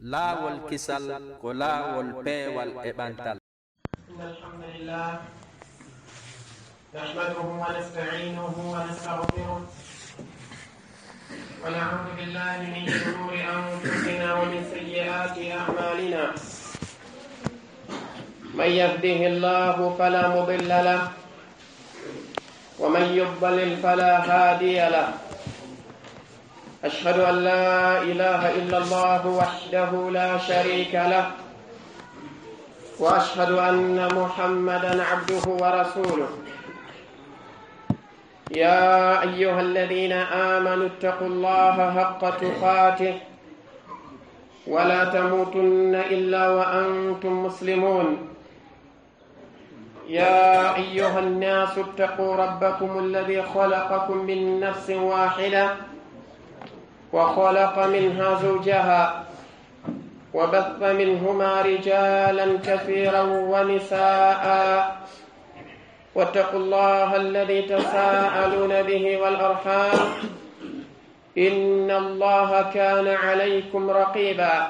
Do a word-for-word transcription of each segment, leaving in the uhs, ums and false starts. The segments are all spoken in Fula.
Laawol kisal ko laawol peewal e ɓantal. إن الحمد لله نحمده ونستعينه ونستغفره ونعوذ بالله من شرور أنفسنا ومن سيئات أعمالنا. من يهده الله فلا مضل له ومن يضلل فلا هادي له. أشهد أن لا إله إلا الله وحده لا شريك له وأشهد أن محمدا عبده ورسوله. يا أيها الذين آمنوا اتقوا الله حق تقاته ولا تموتن إلا وأنتم مسلمون. يا أيها الناس اتقوا ربكم الذي خلقكم من نفس واحدة وخلق منها زوجها وبث منهما رجالا كثيرا ونساء واتقوا الله الذي تساءلون به والأرحام إن الله كان عليكم رقيبا.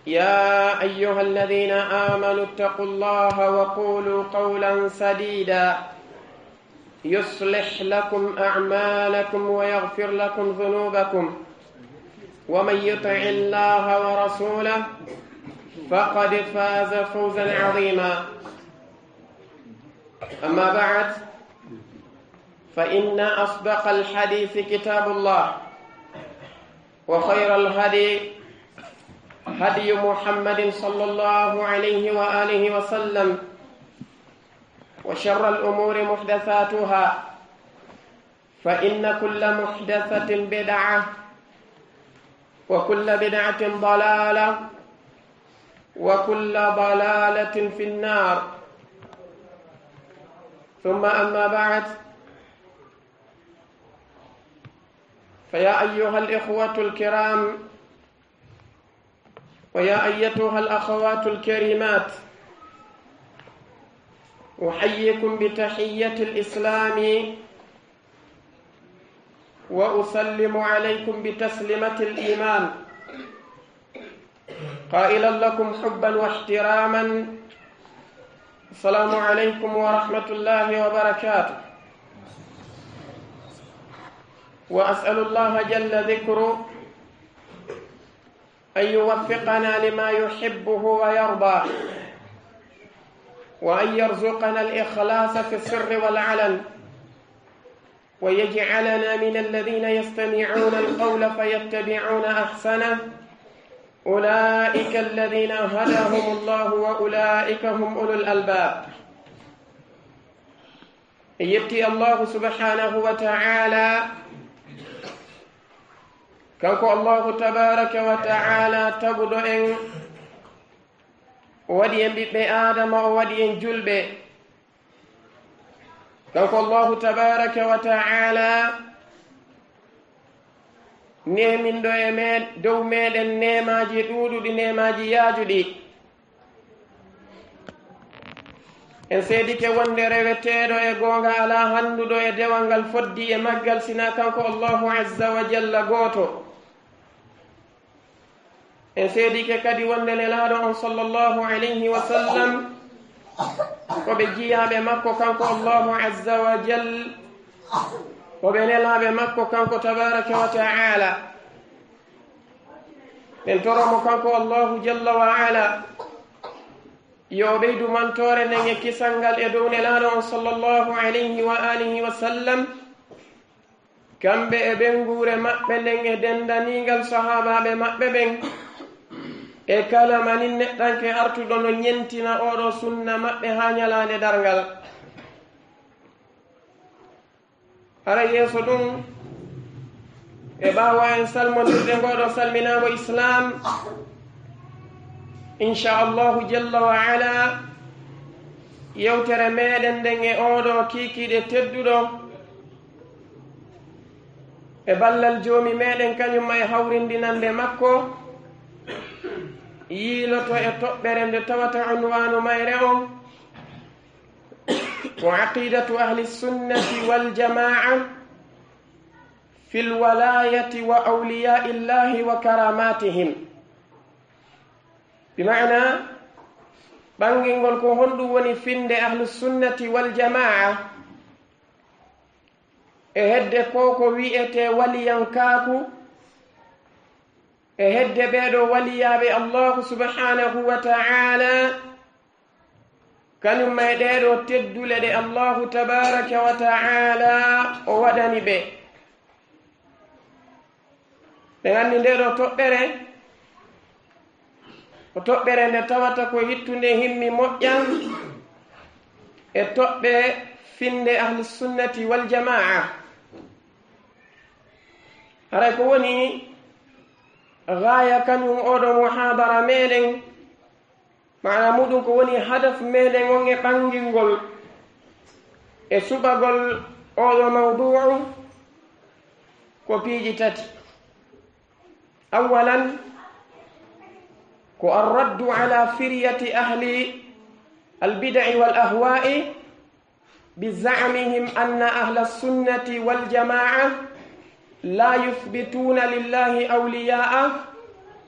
يا أيها الذين آمنوا اتقوا الله وقولوا قولا سديدا يصلح لكم أعمالكم ويغفر لكم ذنوبكم ومن يطع الله ورسوله فقد فاز فوزا عظيما. أما بعد، فإن أصدق الحديث كتاب الله وخير الهدي هدي محمد صلى الله عليه وآله وسلم وشر الأمور محدثاتها فإن كل محدثة بدعة وكل بدعة ضلالة وكل ضلالة في النار. ثم أما بعد، فيا أيها الإخوة الكرام ويا أيتها الأخوات الكريمات، أحييكم بتحية الإسلام وأسلم عليكم بتسليمة الإيمان. قائلا لكم حبا واحتراما، السلام عليكم ورحمة الله وبركاته. وأسأل الله جل ذكره أن يوفقنا لما يحبه ويرضى، وأن يرزقنا الإخلاص في السر والعلن، ويجعلنا من الذين يستمعون القول فيتبعون أحسنه، أولئك الذين هداهم الله وأولئك هم أولو الألباب. En yetti Allahu subhanahu wa ta'ala, kanko Allahu tabaraka wa ta'ala taguɗo en, o waɗi en ɓiɓɓe Aadama, o waɗi en julɓe. Kanko Allahu tabaraka wa ta'ala neeminɗo e me-, dow meɗen neemaaji ɗuuɗuɗi, neemaaji yaajuɗi. En seedike wonde reweteeɗo e goonga alaa, hannduɗo e dewal ngal foddi e maggal, sinaa kanko Allahu azza wa jalla gooto. En seedike kadi wonde Nelaaɗo on sallallahu alayhi wa sallam ko ɓe jiyaaɓe makko kanko Allahu azza wa jal, ko ɓe nelaaɓe makko kanko tabaraka wa ta'ala. En toro mo kanko Allahu jalla wa ala yo o ɓeydu mantoore nden e kisal ngal e dow Nelaaɗo on sallallahu alayhi wa alihi wa sallam. Kamɓe e ɓeynguure maɓɓe nden e denndaniingal sahaabaaɓe maɓɓe ɓen, e kala manin neɗɗanke artuɗo no ñentina ooɗo sunna maɓɓe haa ñalaande darngal. Hara yeeso ɗum, e ɓaawo en salmondirde ngooɗo salminaango Islaam, inchallahu jalla wa ala, yewtere meɗen nden e ooɗo kiikiiɗe tedduɗo, e ballal Joomi meɗen kañum ma e hawrindinande makko, yiiloto e toɓɓere nde tawata unwaanu mayre on ko Aqidatu Ahli Sunnati wal Jamaa fil walayati wa awliyaa Illahi wa karamatihim. Bi maana, ɓangingol ko honɗum woni finde Ahlus Sunnati wal Jamaa e hedde ko ko wi'etee waliyankaaku, e hedde ɓee ɗoo waliyaaɓe Allaahu subhaanahu wa ta'aalaa, kañum ma e ɗee ɗoo teddule ɗe Allaahu tabaaraka wa ta'aalaa o waɗani ɓe. Ɓe nganndi ndee ɗoo toɓɓere, ko toɓɓere nde tawata ko hittunde himmi moƴƴa e toɓɓe finde Ahlus Sunnati wal Jamaa. Haray ko woni gaaya kañum oo ɗoo muhaadara meɗen, maana muuɗum ko woni hadaf meɗen on e ɓangingol e suɓagol oo ɗoo mawduu'u, ko piiji tati. Awwalan, ko arraddu ala firyati ahli albida'i wal ahwa'i bi za'mihim anna ahla sunnati wal jama'a la yuthbituna lillahi awliya'a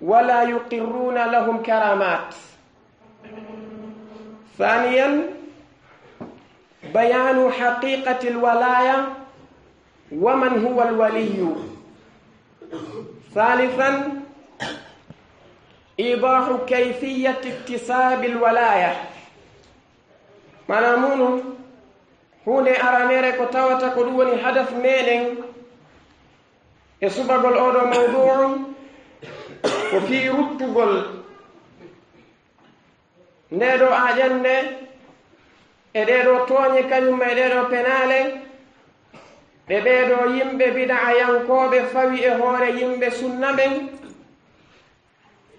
wa la yuqirruna lahum karamat. Thaniyan, bayanu haqiqati alwalaya wa man huwa alwaliyu. Thalithan, idahu kayfiyati iktisabi alwalaya. Maana muuɗum, huunde aranere ko tawata ko ɗum woni hadaf meɗen e suɓagol oo ɗoo mawduu'u, ko fii ruttugol ndee ɗoo aaƴannde e ɗee ɗoo tooñe, kañum ma e ɗee ɗoo penaale ɗe ɓee ɗoo yimɓe bida'ayankooɓe fawi e hoore yimɓe sunna ɓen,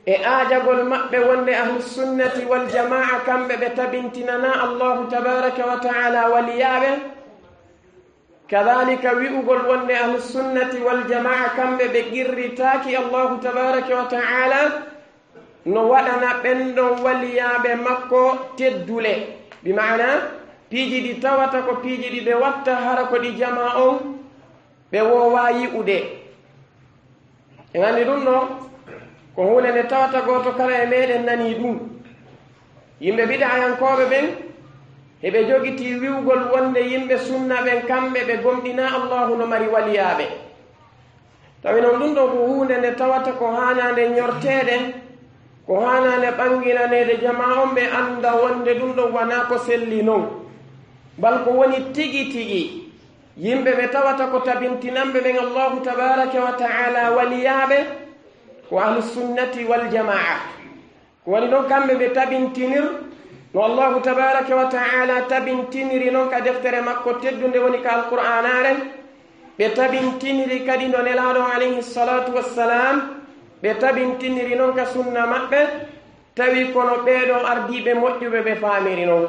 e aajagol maɓɓe wonde Ahlus Sunnati wal Jamaa kamɓe ɓe tabintinanaa Allaahu tabaaraka wa ta'aalaa waliyaaɓe, kadaalika wi'ugol wonde Ahlus Sunnati wal Jamaa kamɓe ɓe qirritaaki Allaahu tabaaraka wa ta'aalaa no waɗana ɓen ɗon waliyaaɓe makko teddule, bi maana piiji ɗi tawata ko piiji ɗi ɓe watta hara ko ɗi jamaa on ɓe woowaa yi'ude. En anndi ɗum ɗoo, ko huunde nde tawata gooto kala e meɗen nanii ɗum. Yimɓe bida'ayankooɓe ɓen, heɓe jogitii wi'ugol wonde yimɓe sunna ɓen kamɓe ɓe gomɗinaa Allaahu no mari waliyaaɓe. Tawi non ɗum ɗoo ko huunde nde tawata ko haanaande ñorteede, ko haanaande ɓanginaneede jamaa on ɓe annda wonde ɗum ɗoo wanaa ko selli non. Bal ko woni tigi tigi yimɓe ɓe tawata ko tabintinanɓe ɓen Allaahu tabaaraka wa ta'aalaa waliyaaɓe, ko Ahlus Sunnati wal Jamaa. Ko woni ɗon kamɓe ɓe tabintinir no Allaahu tabaaraka wa ta'aalaa tabintiniri non ka deftere makko teddunde woni ka Alqur'aanaare, ɓe tabintiniri kadi no Nelaaɗo alayhi salaatu wassalaam, ɓe tabintiniri non ka sunna maɓɓe, tawi ko no ɓee ɗoo ardiiɓe moƴƴuɓe ɓe faamiri non.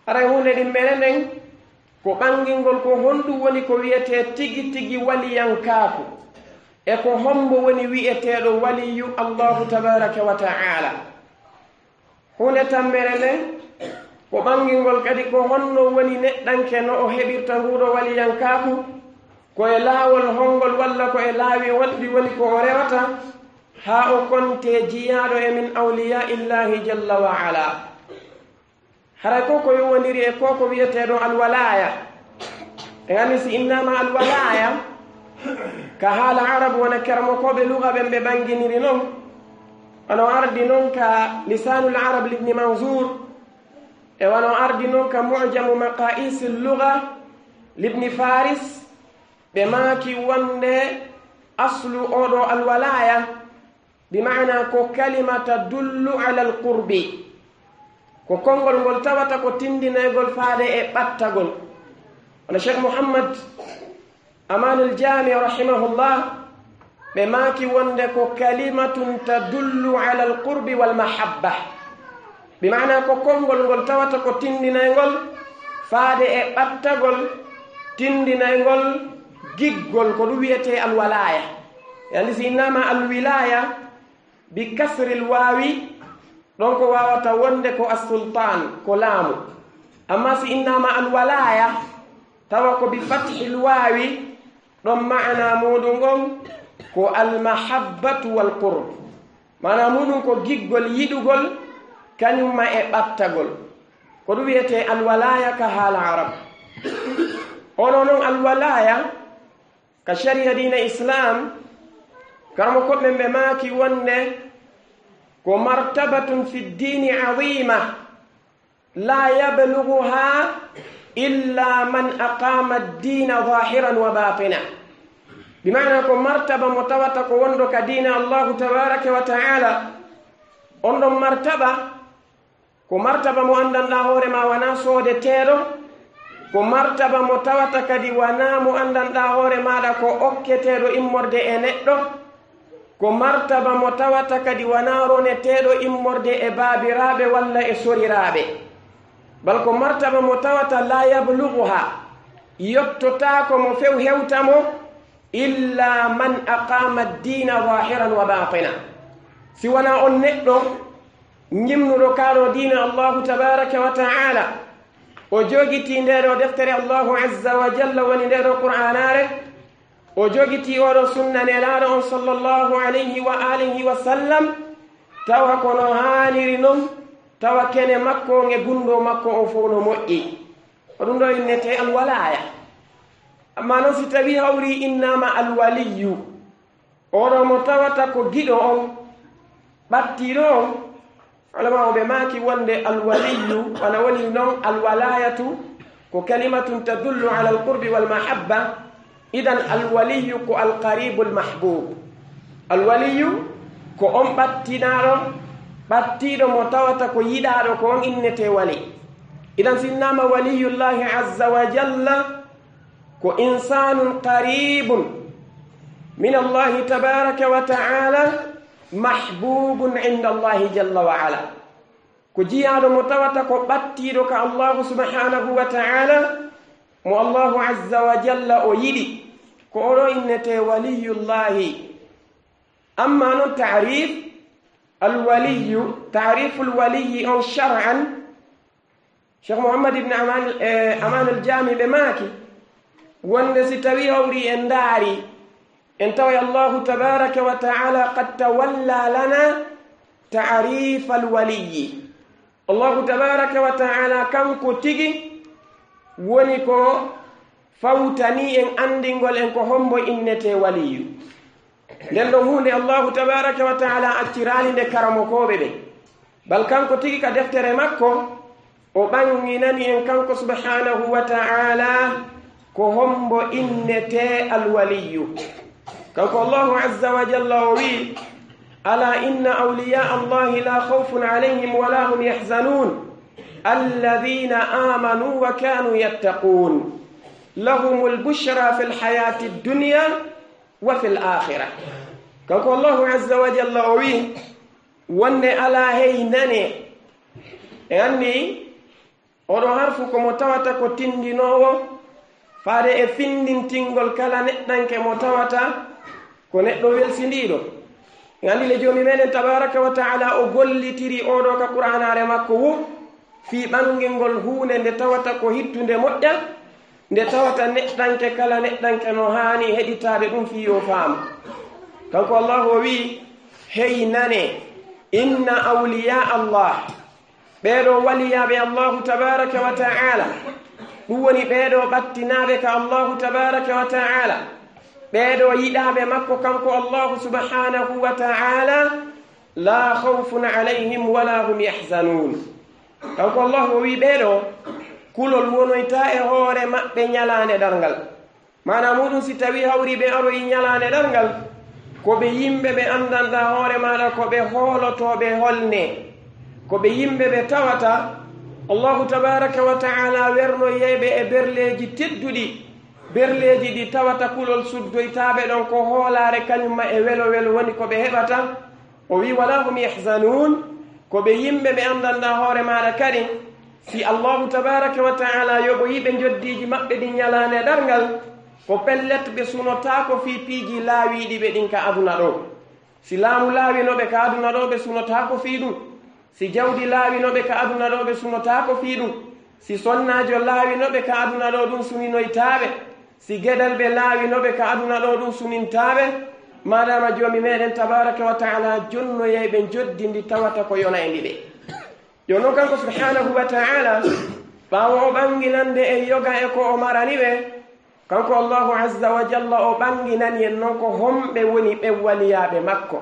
Haray huunde ɗimmere nden ko ɓangingol ko honɗum woni ko wi'etee tigi tigi waliyankaaku, e ko hombo woni wi'eteeɗo waliyu Allaahu tabaaraka wa ta'aalaa. Huunde tammere nden ko ɓangingol kadi ko honno woni neɗɗanke no o heɓirta nguuɗo waliyankaaku, ko e laawol hongol walla ko e laawi honɗi woni ko o rewata haa o kontee jiyaaɗo e min awliyaa Illaahi jalla wa alaa. Haray ko ko yowondiri e ko ko wi'etee ɗoo alwalaaya. En anndi si innaama alwalaaya, ka haala Arab wona keramokooɓe luga ɓen ɓe ɓanginiri non. Wano ardi non ka Lisaanul Arab Libni Manzuur, e wano ardi non ka Mu'jamu Maqaa'isil Luga Libni Faris, ɓe maaki wonde aslu oo ɗoo alwalaaya, bi maana ko kalima tadullu alal qurbi, ko konngol ngol tawata ko tindinaygol faade e ɓattagol. Wano Cheikh Mouhammad Amaanul Jaami rahimahullah, ɓe maaki wonde ko kalimatun tadullu alal qurbi wal mahabba. Bi maana ko konngol ngol tawata ko tindinaygol faade e ɓattagol, tindinaygol giggol, ko ɗum wi'etee alwalaaya. En anndi si innaama alwilaaya bi kasril waawi, ɗon ko waawata wonde ko assultaan, ko laamu. Amma si innaama alwalaaya, tawa ko bi fathil waawi, ɗon maana muuɗum on ko almahabbatu wal qurb. Maanaa muuɗum ko giggol yiɗugol, kañum ma e ɓattagol. Ko ɗum wiyetee alwalaaya ka haala Arab. Ono noon alwalaaya ka shari'a diina Islaam, karamokooɓe ɓe maaki wonde ko martabatun fi diini aziima, laa yabluguhaa illaa man aqaama diina zaahiran wa baatina. Bi maanaa ko martaba mo tawata ko wonɗo ka diina Allaahu tabaaraka wa ta'aala. On ɗon martaba ko martaba mo anndanɗaa hoore maa wanaa soodeteeɗo, ko martaba mo tawata kadi wanaa mo anndanɗaa hoore maaɗa ko okketeeɗo immorde e neɗɗo, ko martaba mo tawata kadi wanaa roneteeɗo immorde e baabiraaɓe walla e soriraaɓe. Bal ko martaba mo tawata laa yabluguhaa, yottotaako mo few hewta mo, illaa man aqaama diina zaahiran wa baatina. Si wanaa on neɗɗo ñimnuɗo kaɗo diina Allaahu tabaaraka wa ta'aala, o jogitii ndeeɗo deftere Allaahu azza wa jalla, woni ndeeɗo Qur'aanaare, o jogitii oɗo sunna Nelaaɗo on sallallahu alayhi wa alihi wa sallam, tawa ko no haaniri non, tawa kene makko on e gunndoo makko on fow no moƴƴi. Ko ɗum ɗo innetee alwalaaya. Ammaa non si tawii hawri innaama alwaliyyu, oɗo mo tawata ko giɗo on, ɓattiiɗo on, ulamaaɓe maaki wonde alwaliyyu, wano woni non alwalaayatu, ko kalimatun tadullu ala alqurbi wal mahabba. Idan alwaliyyu ko alqaribu almahbub. Alwaliyyu ko on ɓattinaaɗo, ɓattiiɗo mo tawata ko yiɗaaɗo, ko on innetee wali. Idan si innaama waliyullahi azza wa jalla, ko insanun qaribun min Allahi tabaraka wa ta'ala, mahbubun inda Allahi jalla wa ala. Ko jiyaaɗo mo tawata ko ɓattiiɗo ka Allahu subhanahu wa ta'ala, mo Allahu azza wa jalla o yiɗi. Ko oɗo innetee waliyullahi. Amma non ta'rif alwaliyyu, ta'riful waliyyi on shar'an, Cheikh Mouhammad ibn Aman, eh, Aman al-Jami ɓe maaki wonde si tawi hawri en ndaari, en tawa Allahu tabaraka wa ta'ala qad tawalla lana ta'rif al-waliyyi. Allahu tabaraka wa ta'ala kanko tigi woni ko fawtani en anndingol en ko hombo innetee waliyu. Nden ɗon huunde Allahu tabaraka wa ta'ala acciraali nde karamokooɓe ɓe. Bal kanko tigi ka deftere makko, o ɓanginani en kanko subhanahu wa ta'ala ko hombo innetee alwaliyyu. Kanko Allahu azza wa jalla o wi'i, "Ala inna awliya Allahi la khawfun alayhim wa la hum yahzanun, alladhina amanu wa kanu yattaqun, lahumul bushra fil hayatid dunya wa fil akhirah." Kanko Allahu azza wa jalla o wi'i, wonde alaa hey nane. En anndi oɗo harfu ko mo tawata ko tindinoowo faade e findintingol kala neɗɗanke mo tawata ko neɗɗo welsindiiɗo. En anndi le Joomi meɗen tabaraka wa ta'ala o gollitiri oɗo ka Qur'aanaare makko wo fii ɓangingol huunde nde tawata ko hittunde moƴƴa, nde tawata neɗɗanke kala neɗɗanke no haani heɗitaade ɗum fii yo faamu. Kanko Allahu o wi'i, "Hey nane, inna awliya Allah, ɓeeɗo waliyaaɓe Allahu tabaraka wa ta'ala, ɗum woni ɓeeɗo ɓattinaaɓe ka Allahu tabaraka wa ta'ala, ɓeeɗo yiɗaaɓe makko kanko Allahu subhanahu wa ta'ala, la khawfun alayhim wa la hum yahzanun." Kanko Allahu o wi'i, ɓeeɗo kulol wonoytaa e hoore maɓɓe ñalaande darngal. Maanaa muuɗum, si tawii hawri ɓe aroyi ñalaande darngal, ko ɓe yimɓe ɓe anndanɗaa hoore maaɗa ko ɓe hoolotooɓe holne. Ko ɓe yimɓe ɓe tawata Allahu tabaraka wa ta'ala wernoyay ɓe e berleeji tedduɗi, berleeji ɗi tawata kulol suddoytaa ɓe ɗon ko hoolaare kañum ma e welo welo woni ko ɓe heɓata. O wi'i, "Wala hum yahzanun," ko ɓe yimɓe ɓe anndanɗaa hoore maaɗa kadi, si Allahu tabaraka wa ta'ala yoɓoyi ɓe njoddiiji maɓɓe ɗin ñalaande darngal, ko pellet ɓe sunotaako fii piiji laawiiɗi ɓe ɗin ka aduna ɗoo. Si laamu laawino ɓe ka aduna ɗoo, ɓe sunotaako fii ɗum. Si jawdi laawino ɓe ka aduna ɗoo, ɓe sunotaako fii ɗum. Si sonnaajo laawino ɓe ka aduna ɗoo, ɗum suninoytaa ɓe. Si geɗal ɓe laawino ɓe ka aduna ɗoo, ɗum sunintaa ɓe. Maadaama Joomi meɗen tabaaraka wa taala jonnoyay ɓe njoddi ndi tawata ko yona e ndi ɓe. Jooni noon kanko subhaanahu wa taala, ɓaawo o ɓannginande en yoga e ko o marani ɓe, kanko Allahu azza wa jalla o ɓannginani en noon ko homɓe woni ɓen waliyaaɓe makko.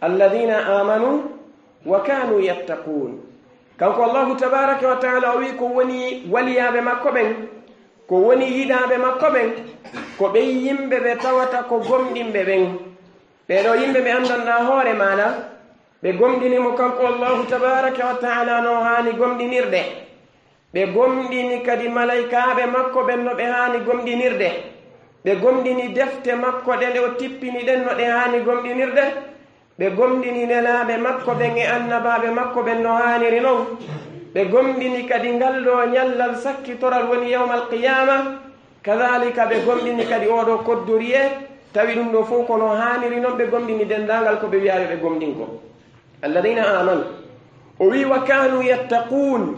Alladina amanu wa kanu yattaqun. Kanko Allahu tabaaraka wa taala o wii ko woni waliyaaɓe makko ɓen, ko woni yiɗaaɓe makko ɓen, ko ɓen yimɓe ɓe tawata ko gomɗinɓe ɓen. Ɓee ɗoo yimɓe ɓe anndanɗaa hoore maaɗa, ɓe gomɗini mo kanko Allahu tabaaraka wa taala no haani gomɗinirde. Ɓe gomɗini kadi malaykaaɓe makko ɓen no ɓe haani gomɗinirde. Ɓe gomɗini defte makko ɗe nde o tippini ɗen no ɗe haani gomɗinirde. Ɓe gomɗini nelaaɓe makko ɓen e annabaaɓe makko ɓen no haaniri non. Ɓe gomɗini kadi ngal ɗoo ñallal sakkitoral woni yawmal qiyaama. Kadaalika ɓe gomɗini kadi oo ɗoo koddoriyee, tawi ɗum ɗoo fof ko no haaniri non ɓe gomɗini denndaangal ko ɓe wi'aa yo ɓe gomɗin ko. Alladina amanu. O wii, "Wa kanu yattaqun."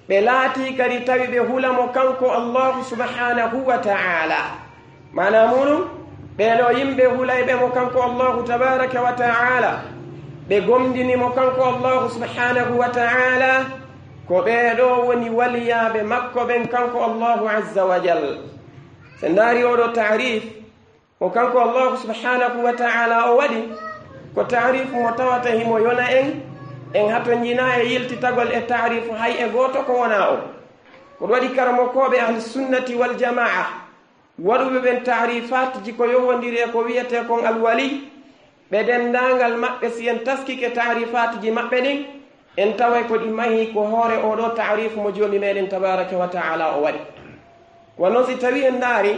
Ɓe laatii kadi tawi ɓe hula mo kanko Allahu subhanahu wa ta'ala. Maanaa muuɗum, ɓee ɗoo yimɓe hulayɓe mo kanko Allahu tabaaraka wa ta'ala, ɓe gomɗini mo kanko Allahu subhanahu wa ta'ala, ko ɓee ɗoo woni waliyaaɓe makko ɓen kanko Allahu azza wa jal. Si en ndaari oo ɗoo taarif, ko kanko Allahu subhanahu wa ta'ala o waɗi, ko taarif mo tawata himo yona en, en hatonjinaa e yiltitagol e taarif hay e gooto ko wonaa o. Ko ɗum waɗi karamokooɓe ahli sunnati wal jamaa, waɗuɓe ɓen taarifaatji ko yowondiri e ko wi'etee kon alwali, ɓe denndaangal maɓɓe, si en taskike taarifaatji maɓɓe ɗin, en taway ko ɗi mahii ko hoore oo ɗoo taarif mo Joomi meɗen tabaaraka wa ta'ala o waɗi. Kono non si tawii en ndaari,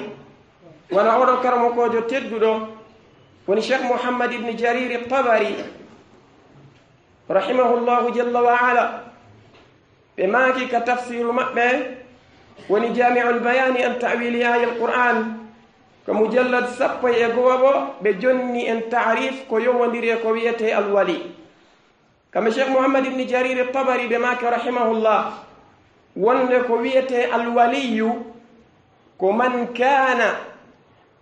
wano oo ɗoo karamokoojo tedduɗo, woni Cheikh Muhammad ibn Jarir Tabari, rahimahullahu jalla wa ala, ɓe maaki ka tafsiru maɓɓe, woni Jaami'ul Bayaani an Ta'wili Aayal Qur'aan, ka mujallad sappo e go'o, ɓe jonni en taarif ko yowondiri e ko wi'etee alwali. Kamɓe Cheikh Muhammad ibn Jarir Tabari ɓe maaki rahimahullah, wonde ko wi'etee alwaliyu ko man kana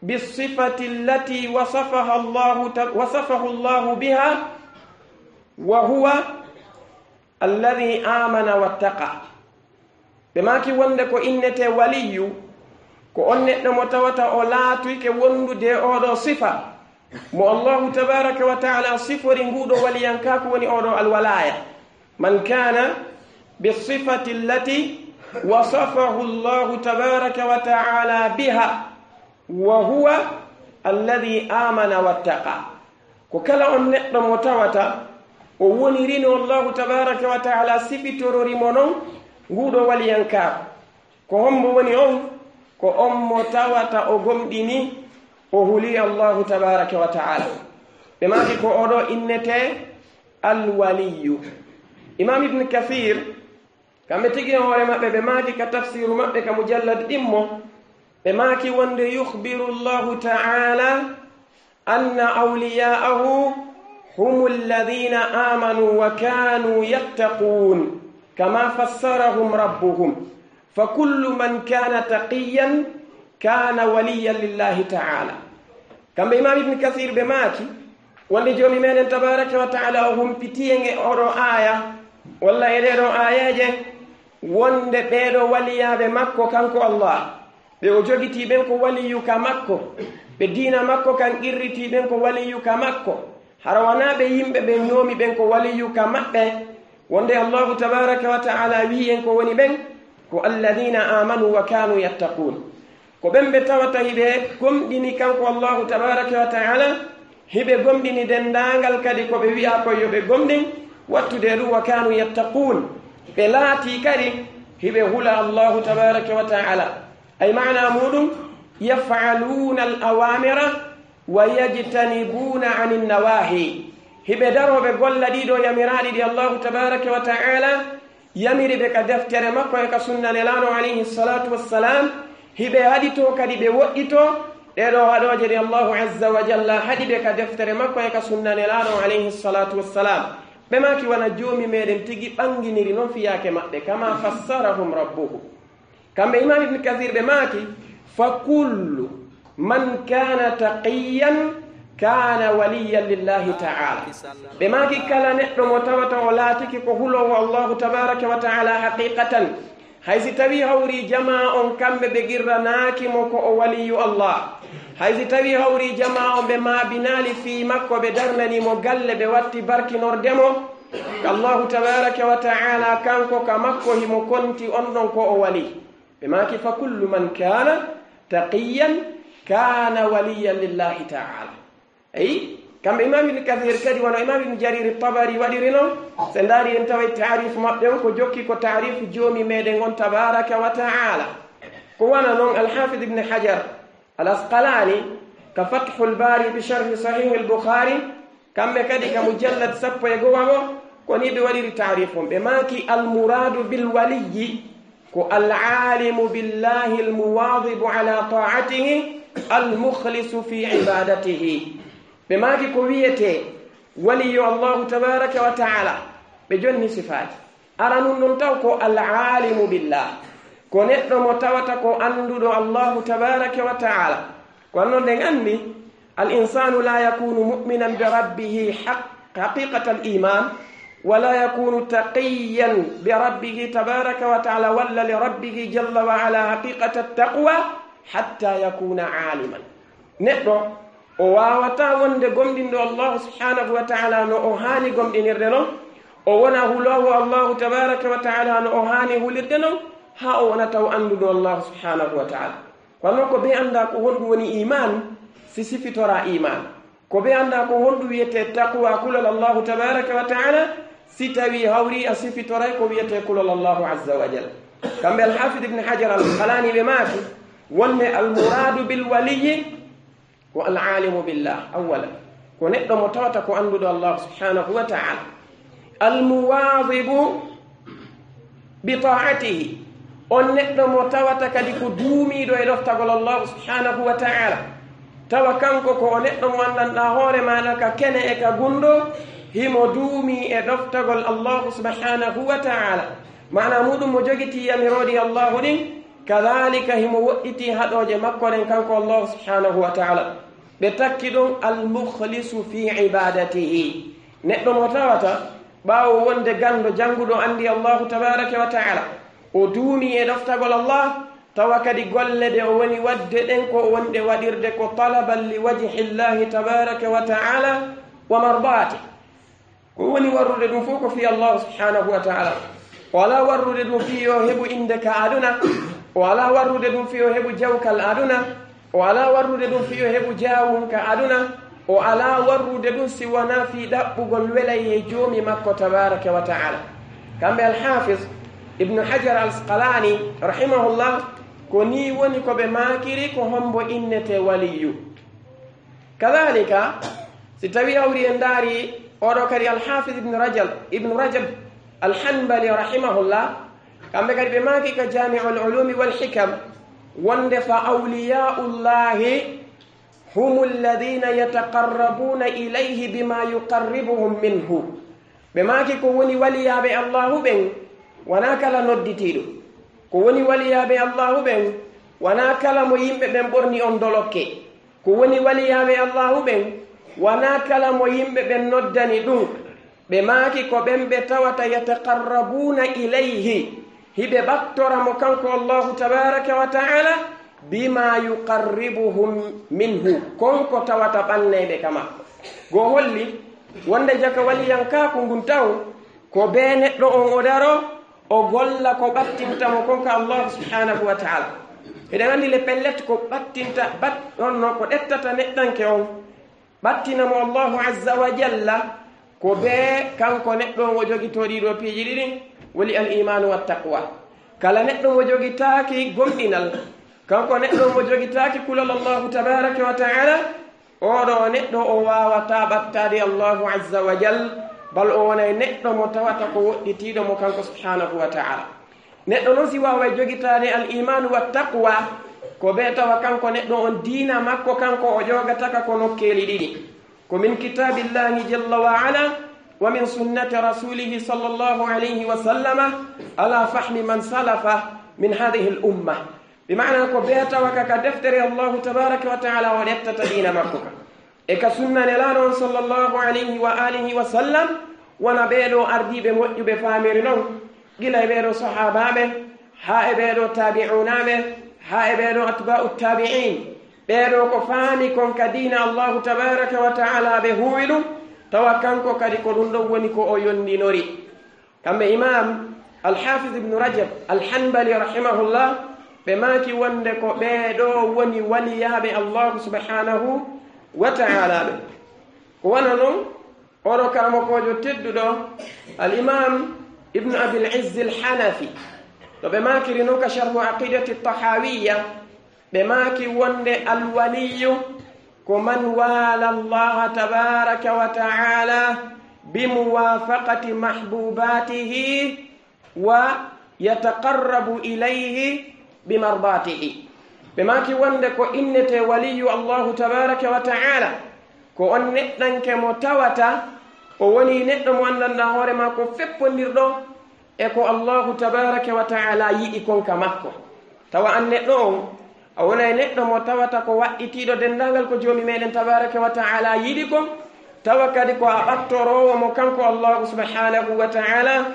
bisifati allati wasafaha Allahu ta-, wasafahu Allahu biha wa huwa alladhi amana wattaqa. Ɓe maaki wonde ko innetee waliyyu, ko on neɗɗo mo tawata o laatoyke wondude e oo ɗoo sifa, mo Allahu tabaaraka wa ta'ala sifori nguu ɗoo waliyankaaku woni oo ɗoo alwalaaya. Man kana bisifati allati wasafahu Allahu tabaaraka wa ta'ala biha, wa huwa alladhi amana wattaqa. Ko kala on neɗɗo mo tawata o wonirino Allahu tabaaraka wa ta'ala sifitorori mo non nguu ɗoo waliyankaaku. Ko hombo woni on? Ko on mo tawata o gomɗini, o huli Allahu tabaaraka wa ta'ala. Ɓe maaki ko oo ɗoo innetee alwaliyyu. Imaam Ibn Kasiir, kamɓe tigi e hoore maɓɓe, ɓe maaki ka tafsiru maɓɓe ka mujallad ɗimmo, ɓe maaki wonde yukhbiru Allahu ta'ala anna awliya'ahu humu alladhina amanu wa kanu yattaqun, kama fassarahum rabbuhum, fa kullu man kana taqiyyan kana waliyyan lillahi ta'ala. Kamɓe Imaam Ibn Kasiir ɓe maaki wonde Joomi meɗen tabaaraka wa ta'ala o humpiti en e oo ɗoo aaya, walla e ɗee ɗoo aayeeje, wonde ɓee ɗoo waliyaaɓe makko kanko Allah, ɓe o jogitii ɓen ko waliyuka makko, ɓe diina makko kan qirritii ɓen ko waliyuka makko, hara wanaa ɓe yimɓe ɓen ñoomi ɓen ko waliyuka maɓɓe, wonde Allahu tabaaraka wa ta'ala wi'i en ko woni ɓen, ko alladhina amanu wa kanu yattaqun. Ko ɓen ɓe tawata hiɓe gomɗini kanko Allahu tabaaraka wa ta'ala, hiɓe gomɗini denndaangal kadi ko ɓe wi'aa kon yo ɓe gomɗin, wattude e ɗum, wa kanu yattaqun. Ɓe laatii kadi hiɓe hula Allahu tabaaraka wa ta'ala. Ay maanaa muuɗum, yaf'aluuna al-awaamira wa yajtanibuuna ani nnawaahi. Hiɓe daroo ɓe golla ɗii ɗoo yamiraaɗi ɗi Allahu tabaaraka wa ta'ala yamiri ɓe ka deftere makko e ka sunna Nelaaɗo alayhi salaatu wassalaam, hiɓe haɗitoo kadi ɓe woɗɗitoo ɗee ɗoo haɗooje ɗe Allahu azza wa jalla haɗi ɓe ka deftere makko e ka sunna Nelaaɗo alayhi salaatu wassalaam. Ɓe maaki wona Joomi meɗen tigi ɓannginiri non fiyaake maɓɓe, kama fassarahum rabbuhum. Kamɓe Imaam Ibn Kasiir ɓe maaki, fa kullu man kana taqiyyan كان وليا لله تعالى. Ɓe maaki kala neɗɗo mo tawata o laatike ko huloowo Allahu tabaraka wa taala haqiqatan, hay si tawi hawri jamaa on kamɓe ɓe qirranaaki mo ko o waliyu Allah, hay si tawi hawri jamaa on ɓe maabinaali fii makko, ɓe darnani mo galle, ɓe watti barkinorde mo, Allahu tabaraka wa taala kanko ka makko himo konti on ɗon ko o wali. Ɓe maaki, فكل من كان تقيا كان وليا لله تعالى. Eyi, kamɓe Imam Ibn Kathir kadi, wano Imam Ibn Jarir Tabari waɗiri non, si en ndaari en taway taarif maɓɓe on ko jokki ko taarifu Joomi meɗen on tabaraka wa taala. Ko wano non Al-Hafid Ibn Hajar Al-Asqalani ka Fathul Bari bi Sharhi Sahih Al-Bukhari, kamɓe kadi ka mujallad sappo e go'o on, ko nii ɓe waɗiri taarif on. Ɓe maaki, المراد بالولي ko العالم بالله المواظب على طاعته المخلص في عبادته. Ɓe maaki ko wiyetee waliyu Allahu tabaraka wa taala, ɓe jonni sifaaji. Aranun ɗon taw ko العالم بالله, ko neɗɗo mo tawata ko annduɗo Allahu tabaraka wa taala. Ko non ɗen anndi, الإنسان لا يكون مؤمنا بربه حق، حقيقة الإيمان، ولا يكون تقيا بربه تبارك وتعالى ولا لربه جل وعلا حقيقة التقوى حتى يكون عالما. Neɗɗo o waawataa wonde gomɗinɗo Allahu subhanahu wa taala no o haani gomɗinirde non, o wona huloowo Allahu tabaraka wa taala no o haani hulirde non, haa o wona taw annduɗo Allahu subhanahu wa taala. Kono ko ɓe annda ko honɗum woni iman, si sifitoraa iman. Ko ɓe annda ko honɗum wiyetee taqwa, kulol Allahu tabaraka wa taala, si tawi hawri a sifitoray ko wiyetee kulol Allahu azza wa jal. Kamɓe Al-Hafid Ibn Hajar Al-Asqalani ɓe maaki, wonde المراد بالولي ko العالم بالله أولا, ko neɗɗo mo tawata ko annduɗo Allah subhanahu wa ta'ala. المواظب بطاعته, on neɗɗo mo tawata kadi ko duumiiɗo e ɗoftagol Allah subhanahu wa ta'ala. Tawa kanko ko o neɗɗo mo anndanɗaa hoore maaɗa ka kene e ka gunndo, himo duumii e ɗoftagol Allah subhanahu wa ta'ala. Maana muuɗum mo jogitii yamirooɗi Allahu ɗin, kadhalika himo woɗɗitii haɗooje makko ɗen kanko Allah subhanahu wa ta'ala. Ɓe takki ɗon المخلص في عبادته. Neɗɗo mo tawata, ɓaawo wonde ganndo jannguɗo anndi Allahu tabaraka wa ta'ala, o duumii e ɗoftagol Allah, tawa kadi golle ɗe o woni waɗde ɗen ko o woni ɗe waɗirde ko طلبا لوجه الله تبارك وتعالى ومرضاته. Ko woni warrude ɗum fof ko fii Allah subhanahu wa ta'ala. O alaa warrude ɗum fii yo heɓu innde ka aduna. O alaa warrude ɗum fii yo heɓu jawkal aduna. O alaa warrude ɗum fii yo heɓu jaawun ka aduna. O alaa warrude ɗum si wanaa fii ɗaɓɓugol welay e Joomi makko tabaraka wa ta'ala. Kamɓe Al-Hafiz Ibn Hajar Al-Asqalani rahimahullah, ko nii woni ko ɓe maakiri ko hombo innetee waliyu. Kadhalika, si tawi hawri en ndaari oɗo kadi Al-Hafiz Ibn Rajab, Ibn Rajab Al-Hanbali rahimahullah, kamɓe kadi ɓe maaki ka Jami'ul Ulumi wal Hikam, wonde فأولياء الله هم الذين يتقربون إليه بما يقربهم منه. Ɓe maaki ko woni waliyaaɓe Allahu ɓen, wanaa kala nodditiiɗo. Ko woni waliyaaɓe Allahu ɓen, wanaa kala mo yimɓe ɓen ɓorni on dolokke. Ko woni waliyaaɓe Allahu ɓen, wanaa kala mo yimɓe ɓen noddani ɗum. Ɓe maaki ko ɓen ɓe tawata يتقربون إليه, hiɓe ɓattora mo kanko Allahu tabaraka wa ta'ala, بما يقربهم منه, kon ko tawata ɓannay ɓe ka makko. Goo holli wonde jaka waliyankaaku ngun taw ko bee neɗɗo on o daro, o golla ko ɓattinta mo kon ka Allah subhanahu wa ta'ala. Eɗen anndi le pellet ko ɓattinta, ɓat-, on no ko ɗettata neɗɗanke on, ɓattina mo Allahu azza wa jalla, ko bee kanko neɗɗo on o jogitoo ɗii ɗoo piiji ɗiɗi, woni al-imaanu wa taqwa. Kala neɗɗo mo jogitaaki gomɗinal, kanko neɗɗo mo jogitaaki kulol Allahu tabaraka wa ta'ala, oɗo neɗɗo o waawataa ɓattaade Allahu azza wa jal, bal o wonay neɗɗo mo tawata ko woɗɗitiiɗo mo kanko subhanahu wa ta'ala. Neɗɗo non si waaway jogitaade al-imaanu wa taqwa, ko bee tawa kanko neɗɗo on diina makko kanko o ƴogataka ko nokkeeli ɗiɗi. Ko min kitaabillahi jalla wa ala, wa min sunnati rasulihi sallallahu alayhi wa sallama, ala fahmi man salafa min hadhihi al-umma. Bi maana ko bee tawa ka, ka deftere Allahu tabaraka wa ta'ala o ɗettata diina makko ka. E ka sunna Nelaaɗo on sallallahu alayhi wa alihi wa sallam, wona ɓee ɗoo ardiiɓe moƴƴuɓe faamiri non, gila e ɓee ɗoo sahaabaaɓe, haa e ɓee ɗoo taabi'uunaaɓe, haa e ɓee ɗoo atbaa'u taabi'iin. Ɓee ɗoo ko faami kon ka diina Allaahu tabaaraka wa ta'aalaa ɓe huuwi ɗum, tawa kanko kadi ko ɗum ɗon woni ko o yondinori. Kamɓe Imaam Al-Haafiz Ibnu Rajab Al-Hanbali rahimahullah, ɓe maaki wonde ko ɓee ɗoo woni waliyaaɓe Allaahu subhaanahu wa ta'aalaa ɓe. Ko wano non, oɗo karamokoojo tedduɗo, Al-Imaam Ibnu Abil Izz Al-Hanafi, to ɓe maakiri non ka Sharhu Aqiidati Tahawiyya, ɓe maaki wonde alwaliyyu ko man waala Allaha tabaaraka wa ta'aalaa bi muwaafaqati mahbuubaatihi wa yataqarrabu ilayhi bi mardaatihi. Ɓe maaki wonde ko innetee waliyyu Allaahu tabaaraka wa ta'aalaa, ko on neɗɗanke mo tawata o woni neɗɗo mo anndanɗaa hoore maa ko feppondirɗo e ko Allaahu tabaaraka wa ta'aalaa yiɗi kon ka makko. Tawa an neɗɗo on, a wonay neɗɗo mo tawata ko waɗɗitiiɗo denndaangal ko Joomi meɗen tabaaraka wa ta'aalaa yiɗi kon, tawa kadi ko a ɓattoroowo mo kanko Allaahu subhaanahu wa ta'aalaa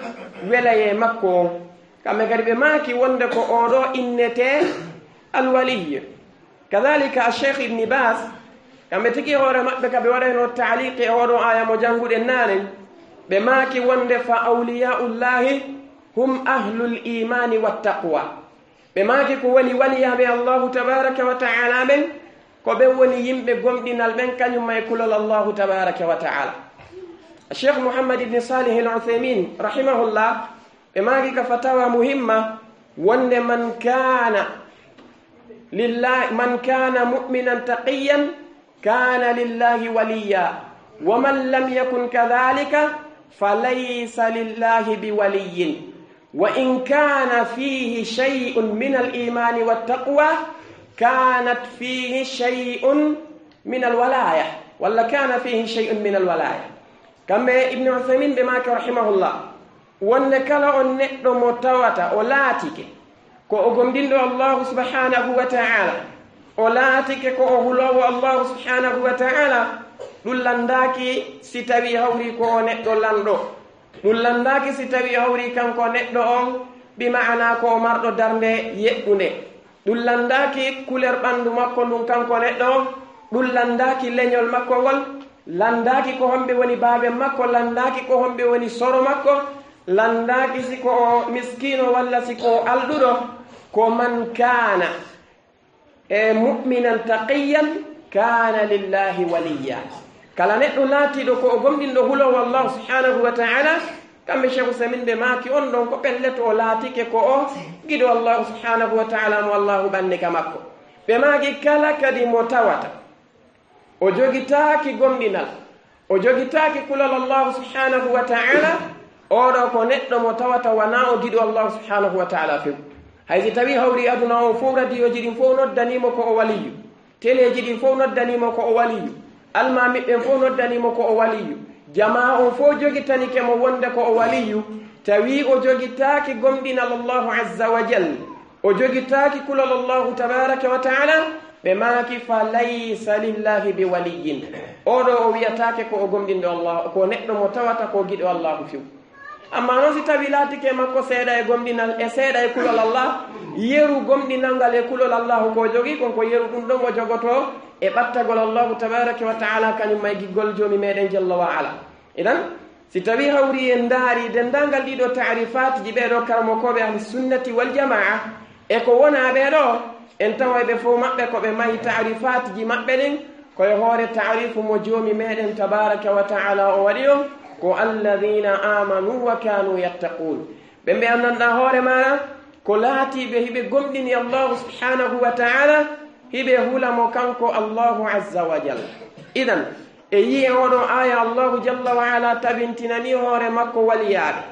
welayee makko on. Kamɓe kadi ɓe maaki wonde ko oo ɗoo innetee alwaliyyu. Kadaalika Ash-Sheikh Ibni Baaz, kamɓe tigi hoore maɓɓe ka ɓe waɗaynoo taaliqi e oo ɗoo aaya mo jannguɗen naane, ɓe maaki wonde fa awliyaa'ullaahi hum ahlul iimaani wat taqwa. Ɓe maaki ko woni waliyaaɓe Allaahu tabaaraka wa ta'aalaa ɓen, ko ɓen woni yimɓe gomɗinal ɓen, kañum e kulol Allaahu tabaaraka wa ta'aalaa. Cheikh Muhammad ibn Salih al-Uthaymin rahimahullah, ɓe maaki ka fatawa muhimma wonde man kana lillahi, man kana mu'minan taqiyyan kana lillahi waliyya, wa man lam yakun kadhalika falaysa lillahi biwaliyyin, wa in kana fihi shay'un min al-imani wat taqwa kanat fihi shay'un min al-walaya, walla kana fihi shay'un min al-walaya. Kamɓe Ibnu Uthaymin ɓe maaki rahimahullah, wonde kala on neɗɗo mo tawata o laatike ko o gomɗinɗo Allaahu subhaanahu wa ta'aalaa, o laatike ko o huloowo Allaahu subhaanahu wa ta'aalaa, ɗum lanndaaki si tawii hawrii ko o neɗɗo lanɗo. Ɗum lanndaaki si tawii hawrii kanko neɗɗo on, bi ma'anaa ko o marɗo darnde yeɗɗunde. Ɗum lanndaaki kuleer ɓanndu makko ndun kanko neɗɗo on, ɗum lanndaaki leñol makko ngol, lanndaaki ko homɓe woni baaben makko, lanndaaki ko homɓe woni soro makko, lanndaaki si ko o miskiino walla si ko o alɗuɗo, ko man kaana e mu'minan taqiyyan kaana lillaahi waliyya. Kala neɗɗo laatiiɗo ko o gomɗinɗo huloowo Allaahu subhaanahu wa ta'aalaa, kamɓe Cheikh Uthaymin ɓe maaki on ɗon ko pellet o laatike ko o giɗo Allaahu subhaanahu wa ta'aalaa mo Allaahu ɓanni ka makko. Ɓe maaki kala kadi mo tawata o jogitaaki gomɗinal, o jogitaaki kulol Allaahu subhaanahu wa ta'aalaa, oo ɗoo ko neɗɗo mo tawata wanaa o giɗo Allaahu subhaanahu wa ta'aalaa few. Hay si tawii hawrii aduna on fow, radiyooji ɗin fow noddanii mo ko o waliyyu, teleeji ɗin fow noddanii mo ko o waliyyu, almaamiɓɓen fow noddanii mo ko o waliyyu, jamaa on fow jogitanike mo wonde ko o waliyyu, tawii o jogitaaki gomɗinal Allaahu azza wa jal, o jogitaaki kulol Allaahu tabaaraka wa ta'aalaa, ɓe maaki, fa laysa lillaahi bi waliyyin. Oo ɗoo o wiyataake ko o gomɗinɗo Allah, ko neɗɗo mo tawata ko giɗo Allaahu few. Ammaa non si tawii laatike makko seeɗa e gomɗinal, e seeɗa e kulol Allah, yeru gomɗinal ngal e kulol Allaahu ko o jogii kon, ko yeru ɗum ɗon o jogotoo e ɓattagol Allaahu tabaaraka wa ta'aalaa, kañum e giggol Joomi meɗen jalla wa ala. Idan, si tawii hawrii en ndaarii denndaangal ɗii ɗoo taarifaatiji ɓee ɗoo karamokooɓe Ahli Sunnati wal Jamaa e ko wonaa ɓee ɗoo, en taway ɓe fow maɓɓe ko ɓe mahi taarifaatiji maɓɓe ɗin ko e hoore taarifu mo Joomi meɗen tabaaraka wa ta'aalaa o waɗi on, ko alladhiina aamanuu wa kaanuu yattaquun. Ɓen ɓe anndanɗaa hoore maaɗa ko laatiiɓe hiɓe gomɗini Allaahu subhaanahu wa ta'aalaa, hiɓe hula mo kanko Allaahu azza wa jalla. Idan, e yi'e oo ɗoo aaya, Allaahu jalla wa ala tabintinanii hoore makko waliyaaɓe.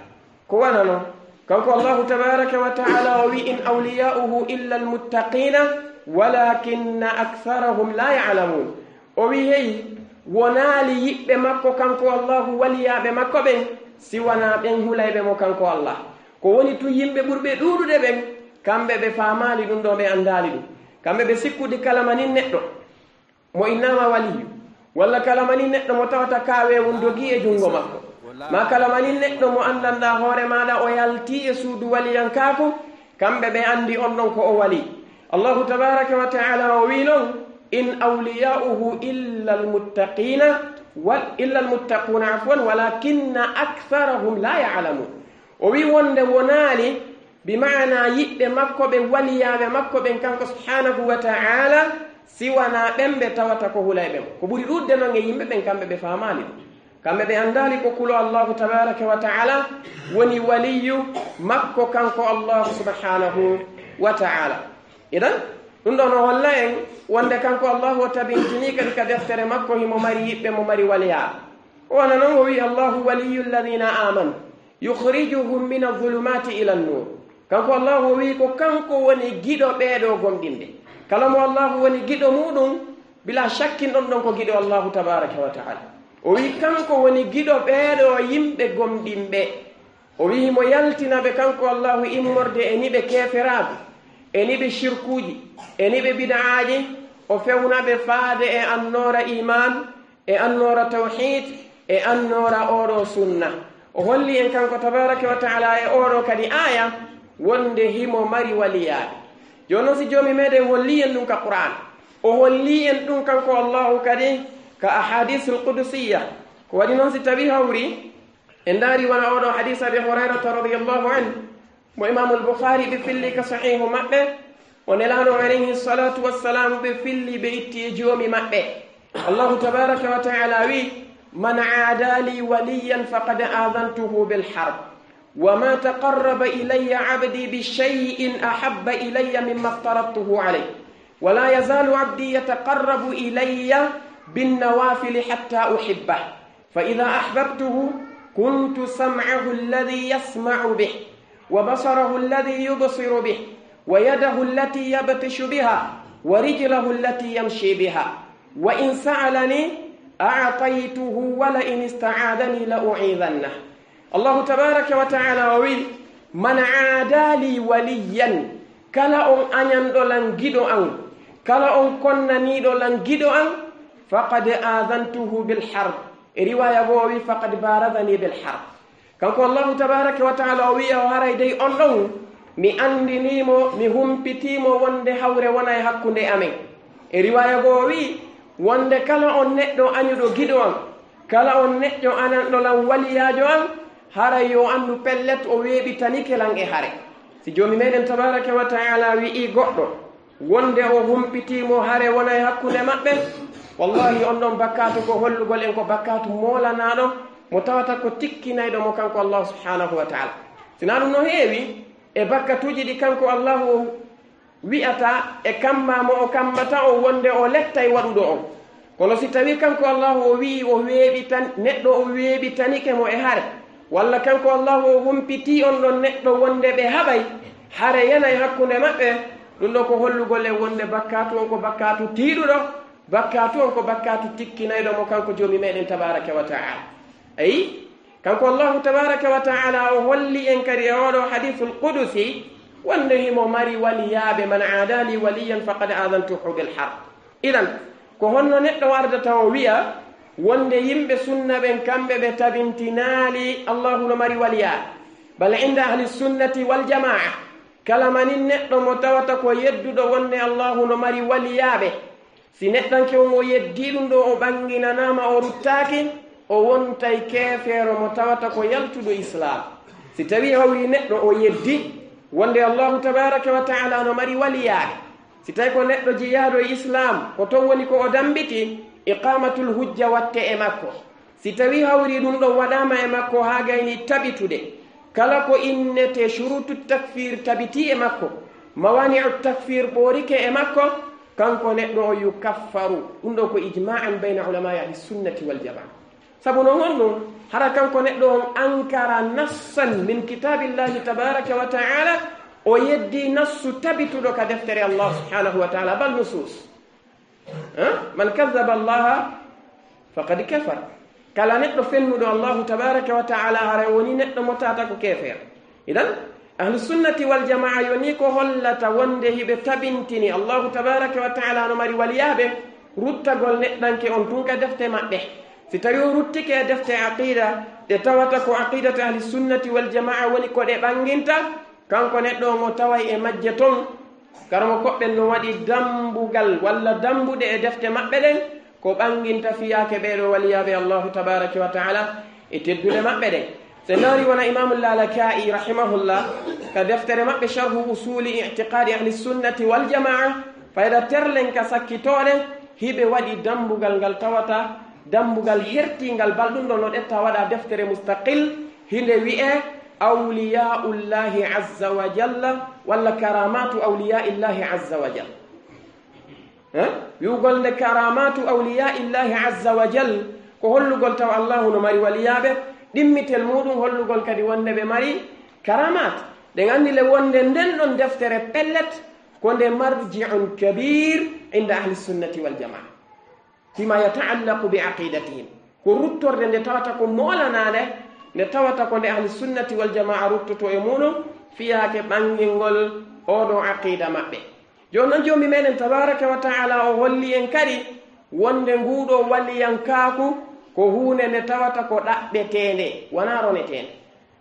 Ko wano non, kanko Allaahu tabaaraka wa ta'aalaa o wi'i, in awliyaa'uhu illa almuttaqiina walaakinna aktharahum laa ya'lamuun. O wi'i, hey, wonaali yiɓɓe makko kanko Allaahu, waliyaaɓe makko ɓen, si wanaa ɓen hulayɓe mo kanko Allah. Ko woni tun yimɓe ɓurɓe ɗuuɗude ɓen, kamɓe ɓe faamaali ɗum ɗoo, ɓe anndaali ɗum. Kamɓe ɓe sikkudi kala manin neɗɗo mo innaama waliyyu, Walla kala mani neɗɗo mo tawata kaaweewun dogii e junngo makko, maa kala mani neɗɗo mo anndanɗaa hoore maaɗa o yaltii e suudu waliyankaaku, kamɓe ɓe anndi on ɗon ko o wali. Allahu tabaaraka wa ta'ala o wii non, "In awliya'uhu illa almuttaqina, wa, illa almuttaquna, afwan, walakinna aktharahum la ya'lamun." O wii wonde wonaali, bi maana yiɓɓe makko ɓe waliyaaɓe makko ɓen kanko subhanahu wa ta'ala, si wanaa ɓen ɓe tawata ko hulay ɓen. Ko ɓuri ɗuuɗde non e yimɓe ɓen, kamɓe ɓe faamaali ɗum. Kamɓe ɓe anndaali ko kulo Allahu tabaaraka wa ta'ala woni waliyu makko kanko Allahu subhanahu wa ta'ala. Idan, ɗum ɗon no holla en wonde kanko Allahu o tabintinii kadi ka deftere makko himo mari yiɓɓe mo mari waliyaaɓe. O wona non o wi'i, "Allahu waliyyu alladhina amanu, yukhrijuhum min adh-dhulumati ila an-nur." Kanko Allahu o wi'i ko kanko woni giɗo ɓeeɗo gomɗinɓe. Kala mo Allahu woni giɗo muɗum, bila shakkin ɗon ɗon ko giɗo Allahu tabaaraka wa ta'ala. O wi'i kanko woni giɗo ɓeeɗo yimɓe gomɗinɓe. O wi'i mo yaltina ɓe kanko Allahu immorde e niɓe keeferaagu, e niɓe shirkuuji, e niɓe bid'aaji, o fewna ɓe faade e annoora iman, e annoora tawhid, e annoora oɗo sunna. O holli en kanko tabaaraka wa ta'ala e oɗo kadi aaya wonde himo mari waliyaaɓe. Jooni non si Joomi meɗen holli en ɗum ka Qur'an, o holli en ɗum kanko Allahu kadi ka ahadisul qudusiyya. Ko waɗi non si tawi hawri en ndaari wona oɗo hadis Abi Hurayrata radiyallahu anhu, mo Imaamul Bukhari ɓe filli ka sahihu maɓɓe, o Nelaaɗo alayhi salatu wassalamu ɓe filli ɓe itti e Joomi maɓɓe. Allahu tabaaraka wa ta'ala wi, "Man aada li waliyan faqad aadantuhu bil harb. Wa ma taqarraba ilayya abdi bi shay'in ahabba ilayya mimma aftaradtuhu alayh. Wa la yazalu abdi yataqarrabu ilayya bin nawafili hatta uhibbah. Fa idha ahbabtuhu kuntu sam'ahu alladhi yasma'u bih, wa basarahu alladhi yubsiru bih, wa yadahu allati yabtishu biha, wa rijlahu allati yamshi biha. Wa in sa'alani a'taytuhu, wa la in ista'adani la u'idhannah." Allahu tabaaraka wa ta'ala o wi, "Man aada li waliyan," kala on añanɗo lan giɗo an, kala on konnaniiɗo lan giɗo an, "faqad aadantuhu bil harb." E riwaaya goo o wi, "Faqad baarazani bil harb." Kanko Allahu tabaaraka wa ta'ala o wi'a o haray dey on ɗon, mi anndinii mo, mi humpitii mo wonde hawre wona e hakkunde amen. E riwaaya goo o wi'i wonde kala on neɗɗo añuɗo giɗo an, kala on neɗɗo añanɗo lan waliyaajo an, haray yo anndu pellet o weeɓitanike lan e hare. Si Joomi meɗen tabaaraka wa ta'ala wi'i goɗɗo wonde o humpitii mo hare wona e hakkunde maɓɓe, wallahi on ɗon bakkaatu ko hollugol en ko bakkaatu moolanaaɗo mo tawata ko tikkinayɗo mo kanko Allahu subhanahu wa ta'ala. Sinaa ɗum no heewi e bakkatuuji ɗi kanko Allahu o wi'ata e kamma mo o kammata on wonde o lettay waɗuɗo on. Kono si tawi kanko Allahu o wi'i o weeɓitan, neɗɗo o weeɓitanike mo e hare, walla kanko Allahu o humpitii on ɗon neɗɗo wonde ɓe haɓay, hare yanay hakkunde maɓɓe, ɗum ɗo ko hollugol en wonde bakkaatu on ko bakkaatu tiiɗuɗo, bakkaatu on ko bakkaatu tikkinayɗo mo kanko Joomi meɗen tabaaraka wa ta'ala. Ayi, kanko Allahu tabaaraka wa ta'ala o holli en kadi e oɗo hadiisul qudusi wonde himo mari waliyaaɓe, "Man aada li waliyan faqad aadantuhu bil harb." Idan, ko honno neɗɗo wardata o wi'a wonde yimɓe sunna ɓen kamɓe ɓe tabintinaali Allahu no mari waliyaaɓe? Bal inda ahli sunnati wal jamaa, kala manin neɗɗo mo tawata ko yedduɗo wonde Allahu no mari waliyaaɓe, si neɗɗanke on o yeddii ɗum ɗo o ɓanginanaama o ruttaaki, o wontay keefeero mo tawata ko yaltuɗo Islaam. Si tawii hawri neɗɗo o yeddi wonde Allahu tabaaraka wa ta'ala no mari waliyaaɓe, si tawi ko neɗɗo jiyaaɗo e Islaam, ko ton woni ko o dammbiti, iqaamatul hujja watte e makko. Si tawii hawri ɗum ɗon waɗaama e makko haa gayni tabitude, kala ko innetee shuruutu takfiir tabitii e makko, mawaani'u takfiir ɓoorike e makko, kanko neɗɗo on yukaffaru. Ɗum ɗo ko ijmaa'an bayna ulamaa'i ahli sunnati wal jamaa. Sabu non honɗum? Hara kanko neɗɗo on ankara nassan min kitaabillahi tabaaraka wa ta'ala, o yeddii nassu tabituɗo ka deftere Allah subhanahu wa ta'ala, bal nusuus. Eh? "Man kazzaba Allaha faqad kafar." Kala neɗɗo fennuɗo Allahu tabaaraka wa ta'ala, haray woni neɗɗo mo tata ko keefeero. Idan, ahlu sunnati wal jamaa yo ni ko hollata wonde hiɓe tabintini Allahu tabaaraka wa ta'ala no mari waliyaaɓe, Ruttagol neɗɗanke on tun ka defte maɓɓe. Si tawi o ruttike e defte aqida, ɗe tawata ko aqidatu ahli sunnati wal jamaa woni ko ɗe ɓanginta, kanko neɗɗo on o taway e majje ton. Karamo koɓɓen no waɗi dambugal walla dambuɗe e defte maɓɓe ɗen, ko ɓanginta fiyaake ɓeeɗo waliyaaɓe Allahu tabaraka wa taala e teddude maɓɓe ɗen. Se ndaari wona Imaamu Lalaka'i rahimahullah, ka deftere maɓɓe Sharhu Usuli I'tiqadi Ahli Sunnati wal Jamaa, fayda terlen ka sakkitooɗe, hiɓe waɗi dambugal ngal tawata, dambugal hertingal balɗum ɗo no ɗetta waɗa deftere mustaqil, hinde wi'e Awliya'ullahi Azza wa Jalla, walla Karamatu Awliya'illahi Azza wa Jalla. Eh? Wi'ugol nde Karamatu Awliya'illahi Azza wa Jal, ko hollugol taw Allahu no mari waliyaaɓe, ɗimmitel muɗum hollugol kadi wonde ɓe mari karamat. Ɗen anndi le wonde nden ɗon deftere pellet, ko nde marji'un kabir inda ahli sunnati wal jamaa. Fima yata'allaqu bi aqidatihim. Ko ruttorde nde tawata ko moolanaande, nde tawata ko nde ahli sunnati wal jamaa ruttoto e muɗum, fiyaake ɓangingol oɗo aqida maɓɓe. Jooni non, Joomi meɗen tabaraka wa taala o holli en kadi wonde nguuɗo waliyankaaku ko huunde nde tawata ko ɗaɓɓeteende, wonaa roneteende.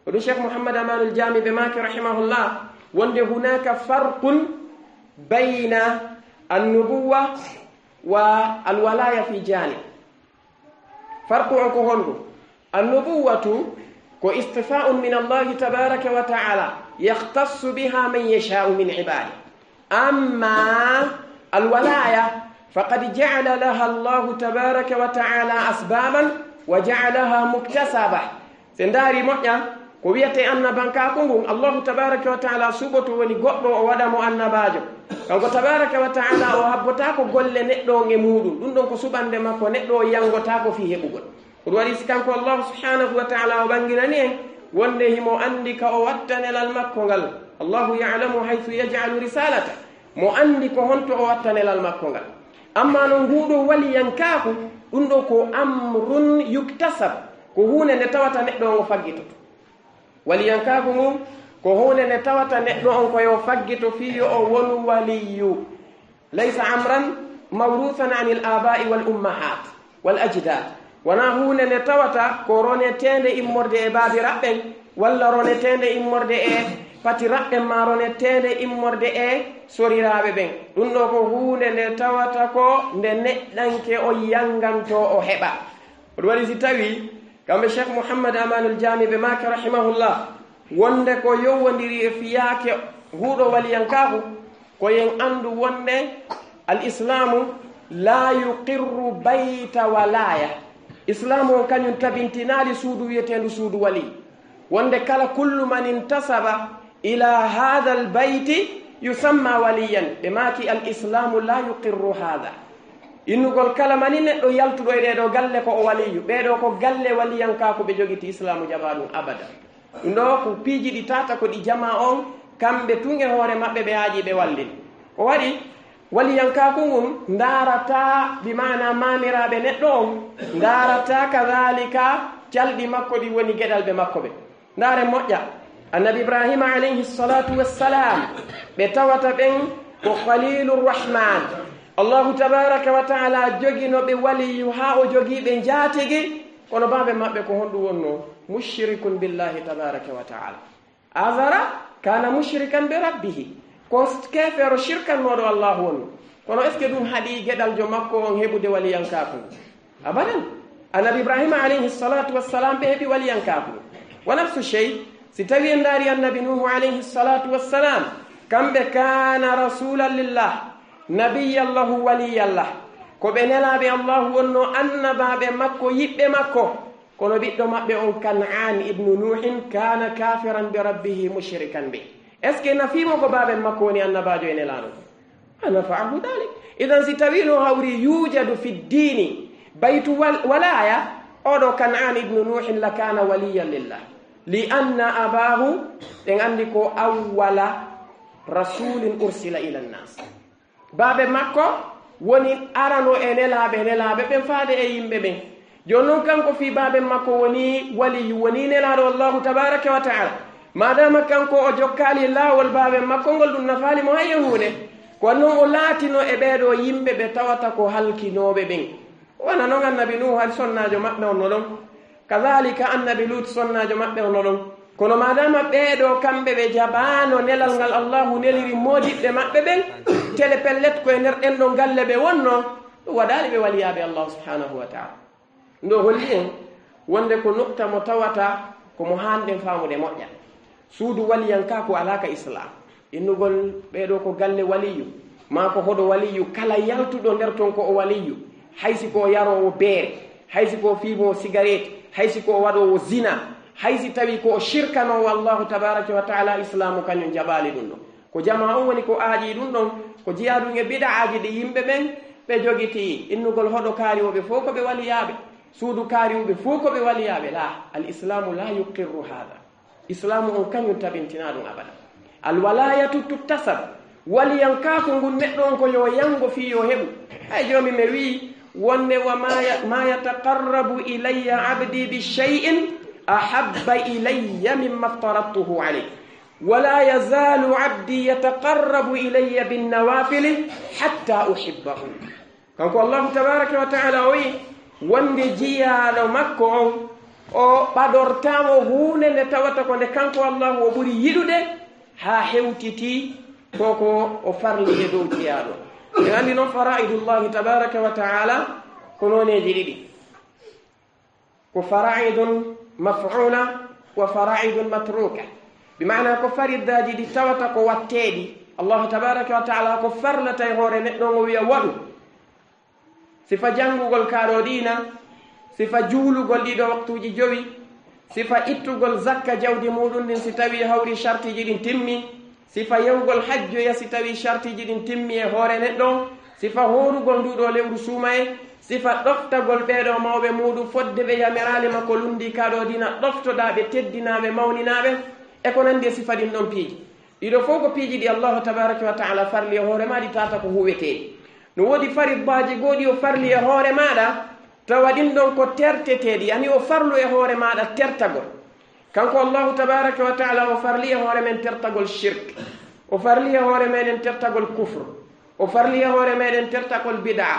Ko ɗum Cheikh Mouhammad Amanul Jami ɓe maaki rahimahullah, wonde hunaka farqun bayna annubuwa wa alwalaya fi janib. Farqu on ko honɗum? Annubuwatu ko istifa'un min Allahi tabaraka wa taala, yakhtassu biha man yasha'u min ibadi. Amma alwalaya, faqad ja'ala laha Allahu tabaraka wa taala asbaban wa ja'alaha muktasaba. Se ndaari moƴƴa, ko wiyete annabankaaku ngun, Allahu tabaraka wa taala suɓoto woni goɗɗo o waɗa mo annabaajo. Kanko tabaraka wa taala o habbotaako golle neɗɗo on e muuɗum. Ɗum ɗon ko suɓande makko, neɗɗo o yangotaako fii heɓugol. Ko ɗum waɗi si kanko Allahu subhanahu wa taala o ɓanginani en wonde himo anndi ka o watta nelal makko ngal. Allahu ya'lamu haythu yaj'alu risalata. Mo anndi ko honto o watta nelal makko ngal. Amma non nguuɗo waliyankaaku, ɗum ɗo ko amrun yuktasab, ko huunde nde tawata neɗɗo on o faggitoto. Waliyankaaku ngun ko huunde nde tawata neɗɗo on ko yo faggito fii yo o wonu waliyyu. Laysa amran mawruthan anil aba'i wal ummahat wal ajdad. Wonaa huunde nde tawata ko roneteende immorde e baabiraɓɓen, walla roneteende immorde e patiraɓɓen, maa roneteende immorde e soriraaɓe ɓen. Ɗum ɗo ko huunde nde tawata ko nde neɗɗanke o yanganto o heɓa. Ko ɗum waɗi si tawi kamɓe Cheikh Mouhammad Amanul Jami ɓe maaki rahimahullah, wonde ko yowwondiri e fiyaake huuɗo waliyankaaku, ko yen anndu wonde al islamu la yuqirru bayta walaya. Islamu on kañum tabintinaali suudu wiyeteendu suudu wali. Wonde kala kullu man intasaba ila hadha al bayti yusamma waliyan. Ɓe maaki al islamu la yuqirru hadha. Innugol kala mani neɗɗo yaltuɗo e ɗee ɗoo galle ko o waliyu. Ɓee ɗoo ko galle waliyankaaku ɓe jogiti, islamu jaɓaa ɗum abada. Ɗum ɗoo ko piiji ɗi tata ko ɗi jamaa on, kamɓe tun e hoore maɓɓe ɓe haaji ɓe wallin. Ko waɗi waliyankaaku ngun ndaarataa bi maana maamiraaɓe neɗɗo on, ndaarataa kadhalika calɗi makko ɗi woni geɗalɓe makko ɓe. Ndaare moƴƴa, annabi Ibrahima alayhi salatu wassalam, ɓe tawata ɓen ko Khalilur Rahman. Allahu tabaraka wa taala jogino ɓe waliyu haa o jogii ɓe njaatigi, kono baabe maɓɓe ko honɗum wonno? Mushrikun billahi tabaraka wa taala. Azara kana mushrikan bi rabbihi. Ko keefeero shirkannooɗo Allahu wonno. Kono est-ce que ɗum haɗi geɗaljo makko on heɓude waliyankaaku? Abadan. Annabi Ibrahima alayhi salatu wassalam ɓe heɓi waliyankaaku. Wa nafsu shay, si tawi en ndaari annabi Nuhu alayhi salatu wassalam, kamɓe kana rasulan lillah, nabiyallahu waliyallah. Ko ɓe nelaaɓe Allahu wonno, annabaaɓe makko, yiɓɓe makko. Kono ɓiɗɗo maɓɓe on Kan'an ibnu Nuhin kana kafiran bi rabbihi mushrikan bi. Est-ce que nafiimo ko baaben makko woni annabaajo e nelaaɗo? Ma nafa'ahu dhalik. Idan si tawino hawri yujadu fi ddini baytu wal-, walaya, oɗo Kan'an ibnu Nuhin la kana waliyan lillah. Li anna abahu, ɗen anndi ko awwala rasulin ursila ila nnas. Baabe makko woni arano e nelaaɓe, nelaaɓe ɓen faade e yimɓe ɓen. Jooni non kanko fii baabe makko woni waliyu, woni nelaaɗo Allahu tabaraka wa taala. Maadama kanko o jokkaali laawol baabe makko ngol, ɗum nafaali mo hay e huunde. Ko noon o laatino e ɓee ɗoo yimɓe ɓe tawata ko halkinooɓe ɓen. Wano non annabi Nuuhu hari sonnaajo maɓɓe on no ɗon. Kadaalika annabi Luut sonnaajo maɓɓe on no ɗon. Kono maadaama ɓee ɗoo kamɓe ɓe jaɓaano nelal ngal Allaahu neliri moodiɓɓe maɓɓe ɓen, tele pellet ko e nder ɗen ɗon galle ɓe wonnoo, ɗum waɗaali ɓe waliyaaɓe Allaahu subhaanahu wa taala. Ɗum ɗoo holli en wonde ko nukta mo tawata ko mo haanɗen faamude moƴƴa. Suudu waliyankaaku alaa ka Islaam. Innugol ɓee ɗoo ko galle waliyu, maa ko hoɗo waliyu, kala yaltuɗo nder ton ko o waliyu, hay si ko o yaroowo beere, hay si ko o fiimoowo sigareeti, hay si ko o waɗoowo zina, hay si tawii ko o shirkanoowo Allaahu tabaaraka wa taala, Islaamu kañum jaɓaali ɗum ɗon. Ko jamaa on woni ko aaƴii ɗum ɗon, ko jeyaa ɗum e bida'aaji ɗi yimɓe ɓen ɓe jogitii. Innugol hoɗo kaari o ɓe fof ko ɓe waliyaaɓe, suudu kaari o ɓe fof ko ɓe waliyaaɓe. Laa, al islaamu laa yuqirru haada. Islaamu on kañum tabintinaa ɗum abada. Al walaayatu tuktasab, waliyankaaku ngun neɗɗo on ko yo yango fii yo heɓu. Hay joomi mi wii wonde wa ma ya-, ma yataqarrabu ilayya abdi bi shay'in ahabba ilayya mimma aftaradtuhu alayh. Wala yazaalu abdi yataqarrabu ilayya bin nawaafili hatta uhibbahu. Kanko Allaahu tabaaraka wa taala o wi'i wonde jiyaaɗo makko on, o ɓadortaamo huunde nde tawata ko nde kanko Allaahu o ɓuri yiɗude, haa hewtiti ko ko o farli e dow jiyaaɗo. En anndi noon faraa'idullaahi tabaaraka wa taala ko nooneeji ɗiɗi. Ko faraa'idun maf'uula wa faraa'idun matruuka. Bi maana ko faridaaji ɗi tawata ko watteeɗi. Allaahu tabaaraka wa taala ko farlata e hoore neɗɗo on o wi'a waɗu. Sifa janngugol kaaɗo diina, sifa juulugol ɗiɗo waktuuji jowi, sifa ittugol zakka jawdi muuɗum ndin si tawii hawri shartiiji ɗin timmi, sifa yewgol hajjoya si tawii shartiiji ɗin timmi e hoore neɗɗo on, sifa hoorugol nduu ɗoo lewru suumaye, sifa ɗoftagol ɓee ɗoo mawɓe muuɗum fodde ɓe yamiraali ma ko lunndii kaaɗo diina, ɗoftoɗaa ɓe, teddinaa ɓe, mawninaa ɓe, e ko nanndi e sifa ɗin ɗon piiji. Ɗiɗo fof ko piiji ɗi Allaahu tabaaraka wa taala farli e hoore maa, ɗi tawata ko huuweteeɗi. No woodi fariddaaji goo ɗi o farli e hoore maaɗa, tawa ɗin ɗon ko terteteeɗi, yani o farlu e hoore maaɗa tertagol. Kanko Allaahu tabaaraka wa taala o farli e hoore men tertagol shirk, o farli e hoore meɗen tertagol kufr, o farli e hoore meɗen tertagol bid'a,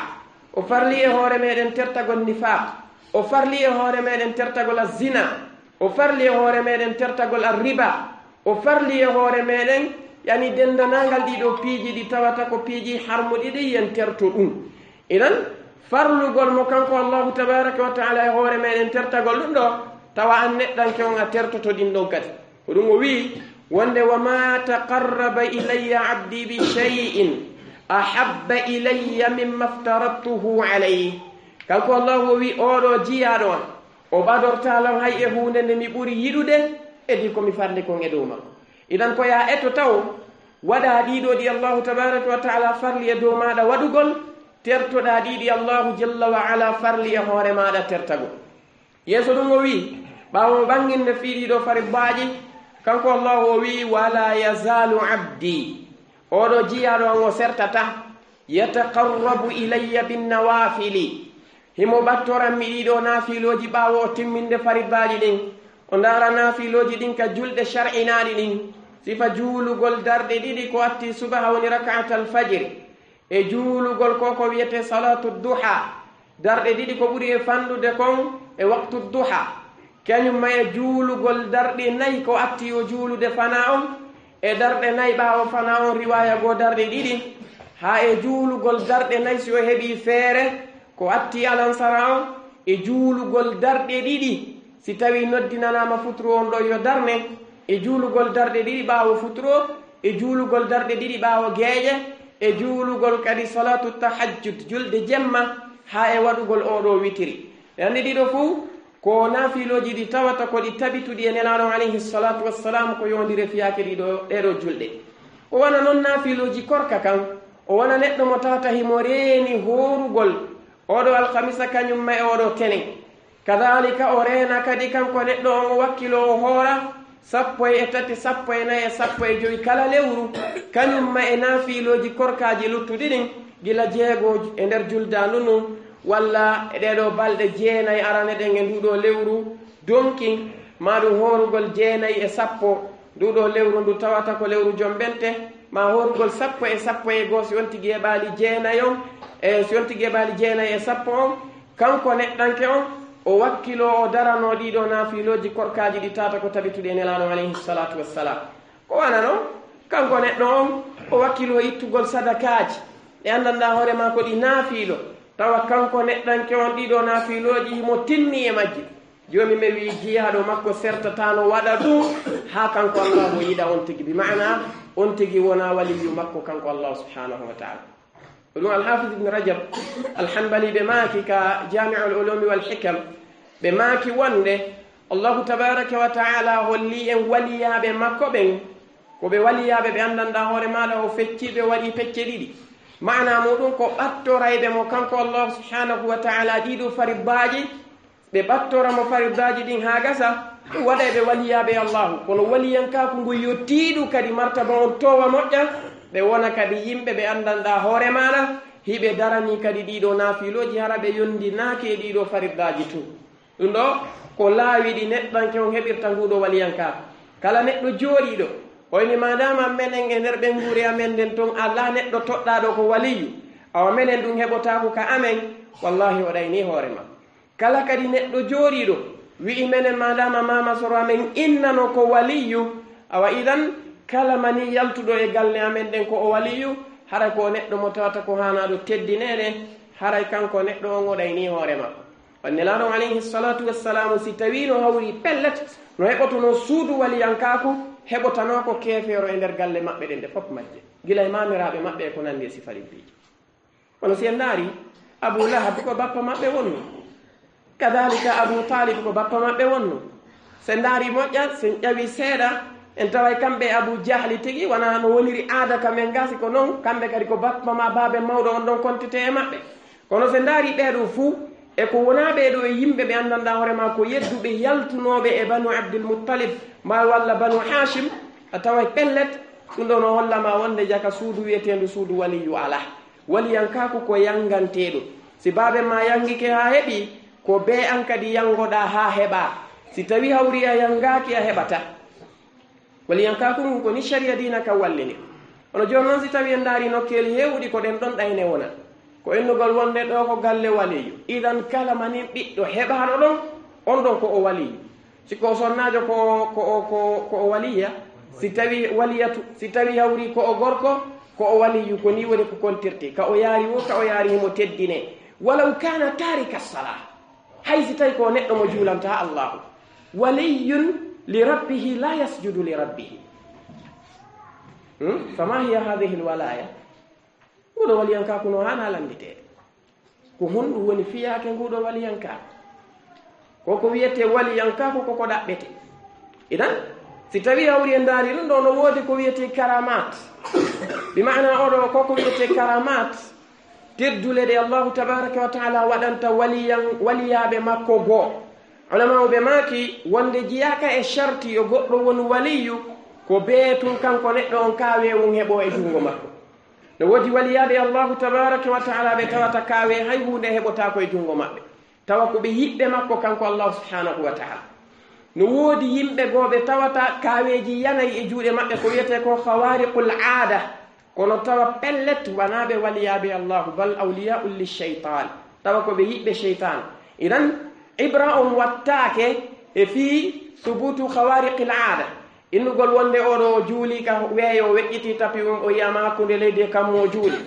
o farli e hoore meɗen tertagol nifaaq, o farli e hoore meɗen tertagol azina, o farli e hoore meɗen tertagol arriba, o farli e hoore meɗen, yani, denndanangal ɗiɗo piiji ɗi tawata ko piiji harmuɗi ɗi, yen terto ɗum. Idan, farlugol mo kanko Allaahu tabaaraka wa taala e hoore meɗen tertagol ɗum ɗo, tawa an neɗɗanke on a tertoto ɗin ɗon kadi. Ko ɗum o wi'i wonde, "Wa ma taqarraba ilayya abdi bi shay'in ahabba ilayya mimma aftaradtuhu alayh." Kanko Allaahu o wi'i, "Oɗo jiyaaɗo an, o ɓadortaa lan hay e huunde nde mi ɓuri yiɗude e ɗi ko mi farli kon e dow makko." Idan ko yaa eto taw waɗaa ɗiɗo ɗi Allaahu tabaaraka wa taala farli e dow maaɗa waɗugol, tertoɗaa ɗi ɗi Allaahu jalla wa ala farli e hoore maaɗa tertagol. Yeeso ɗum o wi'i, ɓaawo mo ɓannginde fii ɗiɗo fariddaaji, kanko Allaahu o wi'i, "Wala yazaalu abdi." Oɗo jiyaaɗo an o sertata, "yataqarrabu ilayya bin nawaafili." Himo ɓattoran mi ɗiɗo naafilooji ɓaawo o timminde fariddaaji ɗin. O ndaara naafilooji ɗin ka julɗe shar'inaaɗi ɗin. Sifa juulugol darɗe ɗiɗi ko atti subaha woni raka'atal fajiri. E juulugol ko ko wiyetee salaatu duha. Darɗe ɗiɗi ko ɓuri e fanɗude kon e waktu duha. Kañum ma e juulugol darɗe nayi ko atti o juulude fanaa on. E darɗe nayi ɓaawo fanaa on riwaaya goo darɗe ɗiɗi. Haa e juulugol darɗe nayi si o heɓii feere ko atti alansara on. E juulugol darɗe ɗiɗi si tawii noddinanaama futuro on ɗo yo darne. E juulugol darɗe ɗiɗi ɓaawo futuro. E juulugol darɗe ɗiɗi ɓaawo geeƴe. E juulugol kadi salaatu tahajjud, julde jemma, haa e waɗugol oo ɗoo witiri. Ɗe anndi ɗiɗo fuu ko naafilooji ɗi tawata ko ɗi tabituɗi e Nelaaɗo on alayhi salaatu wassalaam ko yowondire fiyaake ɗiɗo, ɗee ɗoo julɗe. O wona non naafilooji korka kan, o wona neɗɗo mo tawata himo reeni hoorugol oo ɗoo alkamisa kañum ma e oo ɗoo tenen. Kadaalika o reena kadi kanko neɗɗo on o wakkiloo o hoora sappo e tati, sappo e nayi e sappo e jowi kala lewru, kañum ma e naafilooji korkaaji luttuɗi ɗin, gila jeego e nder juldaandu ndun, walla e ɗee ɗoo balɗe jeenayi arane ɗen e nduu ɗoo lewru, donkin, maa ɗum hoorugol jeenayi e sappo nduu ɗoo lewru ndu tawata ko lewru jommbente, ma hoorugol sappo e sappo e goo, si on tigi heɓaali jeenayi on, e si on tigi heɓaali jeenayi e sappo on, kanko neɗɗanke on, o wakkiloo o daranoo ɗii ɗoo naafilooji korkaaji ɗi tata ko tabituɗi e Nelaaɗo alayhi salatu wassalam. Ko wano non, kanko neɗɗo on, o wakkiloo ittugol sadakaaji ɗi anndanɗaa hoore maa ko ɗi naafiilo, tawa kanko neɗɗanke on ɗii ɗoo naafilooji himo tinni e majji. Joomi men wi'i jiyaaɗo makko sertataano waɗa ɗum haa kanko Allaahu yiɗa on tigi, bi maana on tigi wonaa waliyyu makko kanko Allaahu subhaanahu wa ta'ala. Ko ɗum Al-Hafiz Ibn Rajab Al-Hanbali ɓe maaki ka Jami'ul Ulumi wal Hikam, ɓe maaki wonde Allaahu tabaaraka wa ta'ala holli en waliyaaɓe makko ɓen, ko ɓe waliyaaɓe ɓe anndanɗaa hoore maaɗa, o fecci ɓe, waɗi pecce ɗiɗi. Maana muuɗum ko ɓattorayɓe mo kanko Allaahu subhaanahu wa ta'ala ɗii ɗoo faribaaji, ɓe ɓattora mo faribaaji ɗin haa gasa, ɗum waɗay ɓe waliyaaɓe Allaahu. Kono waliyankaaku ngun yo tiiɗu kadi martaba on toowa moƴƴa, ɓe wona kadi yimɓe ɓe anndanɗaa hoore maaɗa, hiɓe daranii kadi ɗii ɗoo naafilooji, hara ɓe yondinaaki e ɗii ɗoo faribaaji tun. Ɗum ɗoo ko laawi ɗi neɗɗanke on heɓirta nguu ɗoo waliyankaaku. Kala neɗɗo jooɗiiɗo, o inni, "Maadaama menen e nder ɓeynguure amen nden ton alaa neɗɗo toɗɗaaɗo ko waliyyu, awa menen ɗum heɓotaako ka amen," wallaahi o ɗaynii hoore maa. Kala kadi neɗɗo jooɗiiɗo wi'i, "Menen maadaama maama soro amen innano ko waliyyu," awa idan kala mani yaltuɗo e galle amen ɗen ko o waliyyu, haray ko o neɗɗo mo tawata ko haanaaɗo teddineede, haray kanko neɗɗo on o ɗaynii hoore makko. On Nelaaɗo on alayhi salatu wassalamu, si tawii no hawri pellet, no heɓotonoo suudu waliyankaaku, heɓotanoo ko keefeero e nder galle maɓɓe ɗen ɗe fof majje, gila e maamiraaɓe maɓɓe e ko nanndi e sifariɓɓeeji. Kono si en ndaari, Abu Lahab ko bappa maɓɓe wonno, kadalika Abu Talib ko bappa maɓɓe wonno. Si en ndaari moƴƴa, si en ƴawi seeɗa, en taway kamɓe Abu Jahli tigi wona no woniri aada ka men ga, si ko non, kamɓe kadi ko bappa ma baabe mawɗo on ɗon kontete e maɓɓe. Kono si en ndaari ɓee ɗoo fuu, e ko wonaa ɓee ɗoo e yimɓe ɓe anndanɗaa hoore maa ko yedduɓe yaltunooɓe e Banu Abdul Muttalib, maa walla Banu Hashim, a taway pellet, ɗum ɗoo no holla ma wonde jaka suudu wi'eteendu suudu waliyyu alaa. Waliyankaaku ko yannganteeɗo. Si baaben maa yanngike haa heɓi, ko bee an kadi yanngoɗaa haa heɓaa. Si tawii hawri a yanngaaki, a heɓataa. Waliyankaaku ngun ko ni shari'a diina kan wallini. Kono jooni non, si tawii en ndaari nokkeeli heewuɗi, ko ɗen ɗon ɗayne wona. Ko innugol wonde ɗoo ko galle waliyyu. Idan kala manin ɓiɗɗo heɓaaɗo ɗon, on ɗon ko o waliyyu. Si ko o sonnaajo, ko o, ko o, ko, ko o waliyya. Si tawii waliyatu, si tawii hawri ko o gorko, ko o waliyyu. Ko nii woni ko kontirtee. Ka o yaari woo, ka o yaari himo teddinee. Walaw kaana taarika salaa. Hay si tawii ko neɗɗo mo juulantaa Allaahu. Waliyyun li rabbihi laa yasjudu li rabbihi. Hmm? Fama hiya haadihi lwalaaya? Nguɗo waliyankaaku no haanaa lannditeede. Ko honɗum woni fiyaake nguɗo waliyankaaku? Ko ko wiyetee waliyankaaku, ko ko ɗaɓɓetee. Idan, si tawii hawri en ndaari ɗum ɗoo, no woodi ko wiyetee karamaat. Bi maana oɗo, ko ko wiyetee karamaat, teddule ɗe Allaahu tabaaraka wa ta'aalaa waɗanta waliyan-, waliyaaɓe makko goo. Ulamaaɓe maaki wonde jeyaaka e sharti yo goɗɗo won waliyyu, ko bee tun kanko neɗɗo on kaawee won heɓoo e junngo makko. No woodi waliyaaɓe Allaahu tabaaraka wa ta'aalaa ɓe tawata kaawee hay huunde heɓotaako e junngo maɓɓe. Tawa ko ɓe yiɓɓe makko kanko Allaahu subhaanahu wa ta'aalaa. No woodi yimɓe goo ɓe tawata kaaweeji yanay e juuɗe maɓɓe, ko wiyetee ko khawaariqul aada. Kono tawa pellet wanaa ɓe waliyaaɓe Allaahu, bal awliyaa'un li shaytaan. Tawa ko ɓe yiɓɓe shaytaan. Idan, ibra on wattaake e fii subuutu khawaariqil aada. Innugol wonde oɗo o juuli ka weeyo, o weƴƴitii tapi um, o yi'aama hakkunde leydi e kammu, o juuli.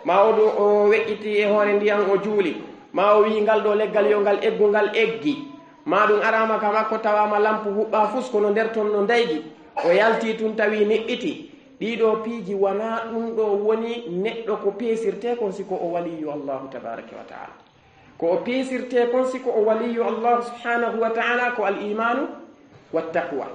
Maa oɗo o weƴƴitii e hoore ndiyan, o juuli. Maa o wi'i ngal ɗoo leggal yo ngal eggu, ngal eggi. Maa ɗum araama ka makko, tawaama lampu huɓɓaa fus, kono nder ton no ndaygi. O yaltii tun tawi niɓɓitii. Ɗii ɗoo piiji wanaa ɗum ɗoo woni neɗɗo ko peesirtee kon si ko o waliyyu Allaahu tabaaraka wa ta'aalaa. Ko o peesirtee kon si ko o waliyyu Allaahu subhaanahu wa ta'aalaa ko al iimaanu wa taqwa.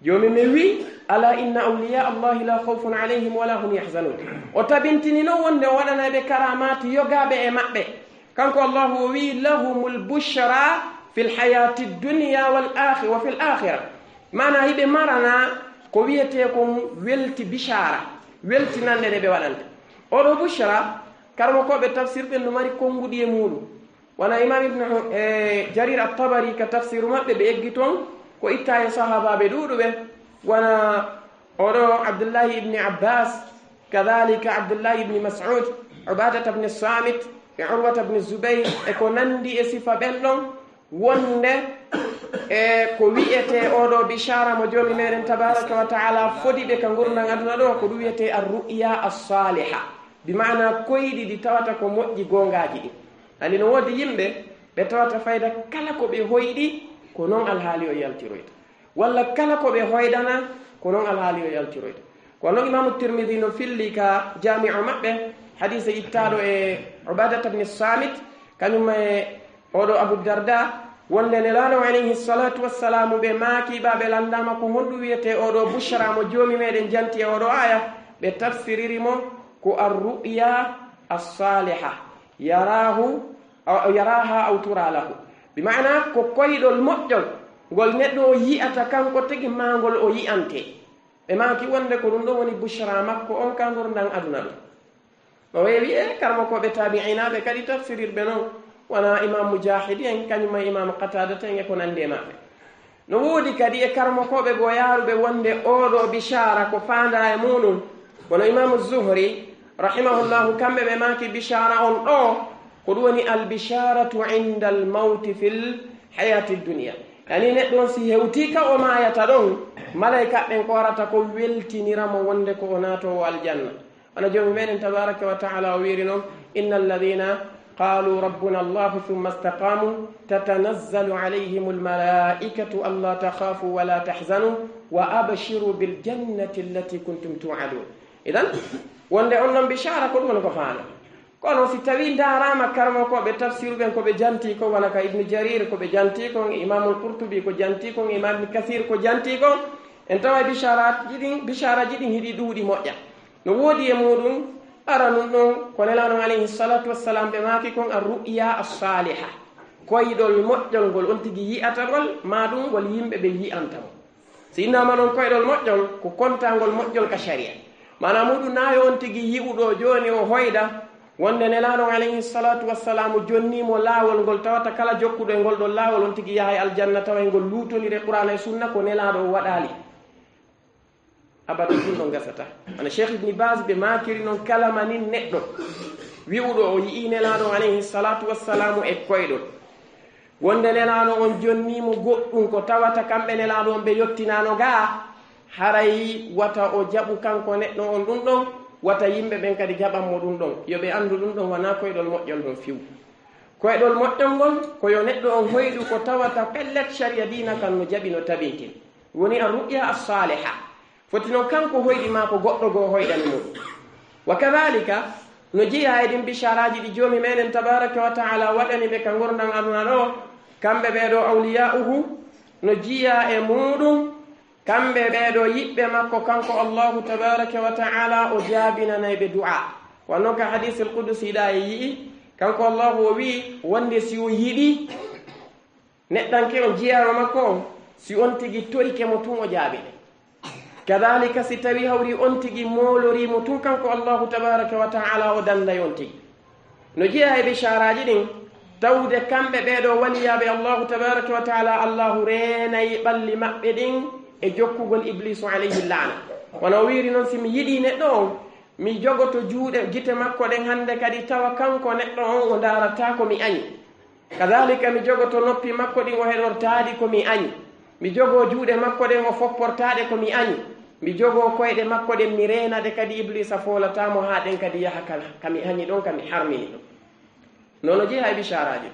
Joomi men wi'i, "Alaa inna awliyaa Allaahi laa khawfun alayhim wa laa hum yahzanuun." O tabintini non wonde o waɗanay ɓe karaamaati yogaaɓe e maɓɓe. Kanko Allaahu o wi'i, "Lahumul bushraa fil hayaati dunya wal aakhi-, wa fil aakhira." Maanaa hiɓe maranaa ko wiyetee kon welti bishaara, weltinannde nde ɓe waɗanta. Oɗo bushraa, karamokooɓe tafsir ɓen no mari konnguɗi e muuɗum. Wano Imaam Ibn, eh, Jarir At-Tabari ka tafsiru maɓɓe, ɓe eggi ton ko ittaa e sahaabaaɓe ɗuuɗuɓe. Wano oɗo Abdullahi Ibn Abbas, Kadhalika Abdullahi ibni Mas'ud, Ubadata ibni Samit, e Urwata ibni Zubayr, e ko nandi e sifa ɓen ɗon, wonde e ko wi'etee oo ɗoo bishara mo Joomi meɗen tabaraka wa ta'ala fodi ɓe ka ngurndan aduna ɗoo, ko ɗum wi'etee ar-ru'ya as-saliha, bi ma'ana koyɗi ɗi tawata ko moƴƴi goongaaji ɗin. Ani no woodi yimɓe ɓe tawata fayda kala ko ɓe hoyɗi, ko non alhaali o yaltiroyta. Walla kala ko ɓe hoyɗana, ko non alhaali o yaltiroyta. Ko non Imaamu Tirmidi no filli ka Jaami'u maɓɓe, hadiise ittaaɗo e Ubadata ibni Samit, kañum e oo ɗoo Abu Darda, wonde Nelaaɗo alayhi salatu wassalamu ɓe maaki ɓa ɓe landaama ko honɗum wi'etee oo ɗoo bushra mo Joomi meɗen janti e oo ɗoo aaya, ɓe tafsiriri mo ko ar-ru'ya as-saliha, yarahu, aw, yaraha aw tura lahu. Bi ma'ana ko koyɗol moƴƴol ngol neɗɗo o yi'ata kanko tigi maa ngol o yi'ante. Ɓe maaki wonde ko ɗum ɗon woni bushra makko on ka ngurndan aduna ɗum. No weewi e karmokooɓe taabi'inaaɓe kadi tafsirirɓe non, wona Imam Mujahidi en, kañum e Imam Qatadata en e ko nandi e maɓɓe. No woodi kadi e karmokooɓe goo yaaruɓe wonde oo ɗoo bishara ko faandaa e muɗum, wano Imaamu Zuhri, rahimahullahu, kamɓe ɓe maaki bishara on ɗoo, ko ɗum woni al-bisharatu inda al-mawti fil hayati dunya. Yani neɗɗo on si hewtii ka o maayata ɗon, malayka ɓen ko warata ko weltinira mo wonde ko o naatoowo aljanna. Wano Joomi meɗen tabaraka wa ta'ala o wiiri non, inna alladhina qalu rabbuna Allahu thumma istaqamu tatanazzalu alayhim almalaikatu alla takhafu wa la tahzanu wa abshiru bil jannati allati kuntum tu'adun. Idan, wonde on non bishara ko ɗum woni ko faandaa. Kono si tawii ndaaraama karmokooɓe tafsiru ɓen ko ɓe jantii kon, wano ka Ibnu Jarir ko ɓe jantii kon, e Imaamul Qurtubi ko jantii kon, e Imaam Ibnu Kasir ko jantii kon, en taway bisharaaji ɗin, bisharaaji ɗin hiɗi ɗuuɗi moƴƴa. No woodi e muɗum, aranun ɗon, ko Nelaaɗo on alayhi salatu wassalam ɓe maaki kon ar-ru'ya as-saliha, koyɗol moƴƴol ngol on tigi yi'ata ngol, maa ɗum ngol yimɓe ɓe yi'anta mo. Si innaama non koyɗol moƴƴol, ko kontaangol moƴƴol ka sharia. Maanaa muɗum naa yo on tigi yi'uɗo jooni o hoyɗa, wonde Nelaaɗo on alayhi salatu wassalamu jonnii mo laawol ngol tawata kala jokkuɗo e ngol ɗon laawol on tigi yahay aljanna tawa e ngol luutondir e Qur'aana e Sunna ko Nelaaɗo o waɗaali. Abada ɗum ɗon gasataa. Wano Cheikh Ibni Baz ɓe maakiri non kala manin neɗɗo wi'uɗo o yi'ii Nelaaɗo on alayhi salatu wassalamu e koyɗol. Wonde Nelaaɗo on jonnii mo goɗɗum ko tawata kamɓe Nelaaɗo on ɓe yottinaano gaa, haray wata o jaɓu kanko neɗɗo on ɗum ɗon, wata yimɓe ɓen kadi jaɓan mo ɗum ɗon. Yo ɓe anndu ɗum ɗon wanaa koyɗol moƴƴol ɗon few. Koyɗol moƴƴol ngol ko yo neɗɗo on hoyɗu ko tawata pellet sharia diina kan no jaɓi no tabintin. Woni ar-ru'ya as-saliha. Foti non kanko hoyɗi maa ko goɗɗo goo hoyɗani mo. Wa kadhalika, no jeyaa e ɗin bisharaaji ɗi Joomi meɗen tabaraka wa ta'ala waɗani ɓe ka ngurndan aduna ɗoo, kamɓe ɓee ɗoo awliya'uhu, no jeyaa e muɗum, kamɓe ɓee ɗoo yiɓɓe makko kanko Allahu tabaraka wa ta'ala o jaabinanay ɓe du'a. Wano ka hadiisul qudusi ɗaa e yi'i, kanko Allahu o wi'i wonde si o yiɗi, neɗɗanke on, jiyaawo makko on, si on tigi torike mo tun, o jaabine. Kadhalika, si tawii hawri on tigi moolorii mo tun, kanko Allahu tabaraka wa ta'ala, o danday on tigi. No jeyaa e bishaaraaji ɗin, tawde kamɓe ɓee ɗoo waliyaaɓe Allahu tabaraka wa ta'ala, Allahu reenay ɓalli maɓɓe ɗin e jokkugol Ibliisu alayhi laana. Wano o wiiri non, si mi yiɗii neɗɗo on, mi jogoto juuɗe, gite makko ɗen hannde kadi, tawa kanko neɗɗo on o ndaarataa ko mi añi. Kadhalika, mi jogoto noppi makko ɗin, o heɗortaadi ko mi añi. Mi jogoo juuɗe makko ɗen, o fopportaaɗe ko mi añi. Mi jogoo koyɗe makko ɗen, mi reenade kadi Ibliisa foolataa mo haa ɗen kadi yaha ka, ka mi añi ɗon, ka mi harmini ɗon. Non no jeyaa e bishaaraaji.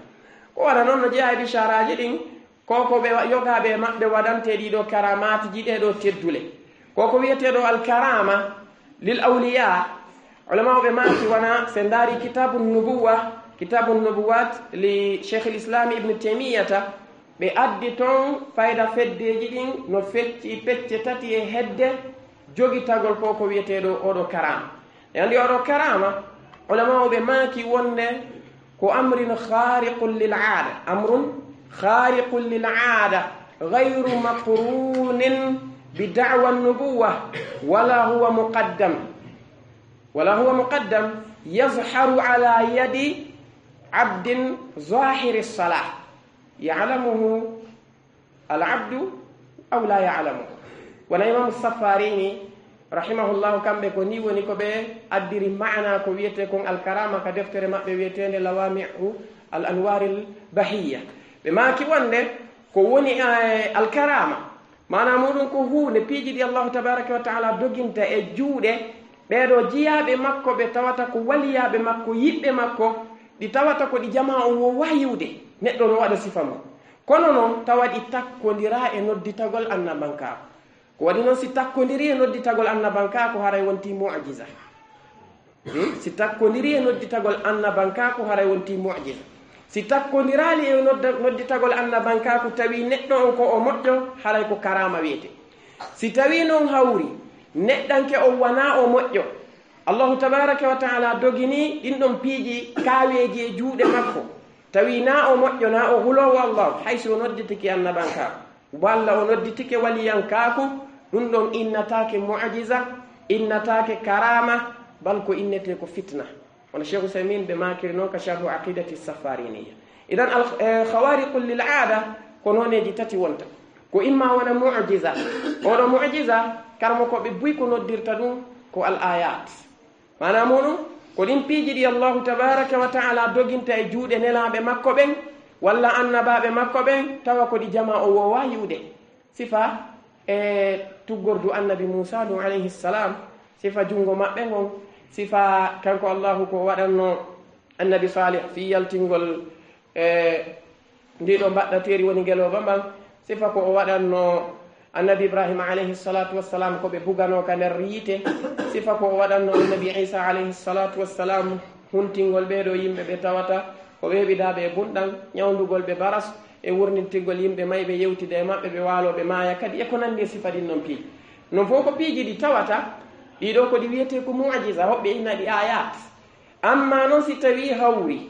Ko wara non no jeyaa e bishaaraaji ɗin, ko ko ɓe wa-, yogaaɓe e maɓɓe waɗantee ɗii ɗoo karaamaatiji, ɗee ɗoo teddule. Ko ko wi'etee ɗoo al-karaama lil awliyaa, ulamaaɓe maaki wona, si en ndaari Kitaabu Nubuwwa, Kitaabu Nubuwwat li Sheikhul Islam Ibn Taymiyyata, ɓe addi ton fayda feddeeji ɗin no fecci pecce tati e hedde jogitagol ko ko wi'etee ɗoo oo ɗoo karaama. E anndi oo ɗoo karaama, ulamaaɓe maaki wonde ko amrun khariqun lil aada, amrun khariqun lil aada, ghayru maqrunin bi da'wa nubuwwa, wala huwa muqaddam, wala huwa muqaddam, yazharu ala yadi abdin zahiri salah, ya'lamuhu al abdu aw la ya'lamuhu. Wano Imaamu Safarini Rahimahullahu, kamɓe ko ni woni ko ɓe addiri maana ko wiyetee kon alkarama ka deftere maɓɓe wiyeteende Lawami'u al Anwaril Bahiyya. Ɓe maaki wonde ko woni, eh, alkarama, maana muɗum ko huunde, piiji ɗi Allahu tabaraka wa taala doginta e juuɗe ɓeeɗo jiyaaɓe makko ɓe tawata ko waliyaaɓe makko, yiɓɓe makko, ɗi tawata ko ɗi jamaa on wo wayiwde, neɗɗo no waɗa sifa mum. Kono noon tawa ɗi takkondiraa e nodditagol annabankaaku. Ko waɗi noon, si takkondirii e nodditagol annabankaaku, haray wontii mu'jiza. Hmm? Si takkondirii e nodditagol annabankaaku, haray wontii mu'jiza. Si takkondiraali e nodda-, nodditagol annabankaaku, tawi neɗɗo on ko o moƴƴo, haray ko karaama wiyetee. Si tawii noon hawri, neɗɗanke on wanaa o moƴƴo, Allahu tabaraka wa taala doginii ɗin ɗon piiji kaaweeji e juuɗe makko, tawi naa o moƴƴo, naa o huloowo Allahu, hay si o nodditike annabankaaku, walla o nodditike waliyankaaku, ɗum ɗon innataake mu'jiza, innataake karaama, bal ko innetee ko fitna. Wano Cheikh Usaymin ɓe maakiri noon ka Sharhu Aqidati Safariniya. Idan al-, eh, khawariqul lil aada ko nooneeji tati wonta. Ko imma wona mu'jiza. Oɗo mu'jiza, karamokooɓe buy ko noddirta ɗum ko al ayat. Maana muɗum, ko ɗin piiji ɗi Allahu tabaraka wa taala doginta e juuɗe nelaaɓe makko ɓen, walla annabaaɓe makko ɓen, tawa ko ɗi jamaa o woowaa yi'ude. Sifa e tuggordu annabi Muusaa ndun, alayhi salaam, sifa junngo maɓɓe ngon, sifa kanko Allahu ko o waɗanno annabi Saalih fii yaltingol e ndii ɗoo mbaɗɗateeri woni ngelooba mban, sifa ko o waɗanno annabi Ibraahiima alayhi salaatu wassalaam ko ɓe buganoo ka nder yiite, sifa ko o waɗanno annabi Iisaa alayhi salaatu wassalaam huntingol ɓee ɗoo yimɓe ɓe tawata ko ɓe heɓidaaɓe e bunɗan, ñawndugol ɓe baras, e wurnintingol yimɓe mayɓe, yewtida e maɓɓe, ɓe waaloo ɓe maaya kadi, e ko nanndi e sifa ɗin non piiji. Non fof ko piiji ɗi tawata, ɗii ɗoo ko ɗi wiyetee ko mu'jiza, hoɓɓe inna ɗi ayat. Ammaa non si tawii hawri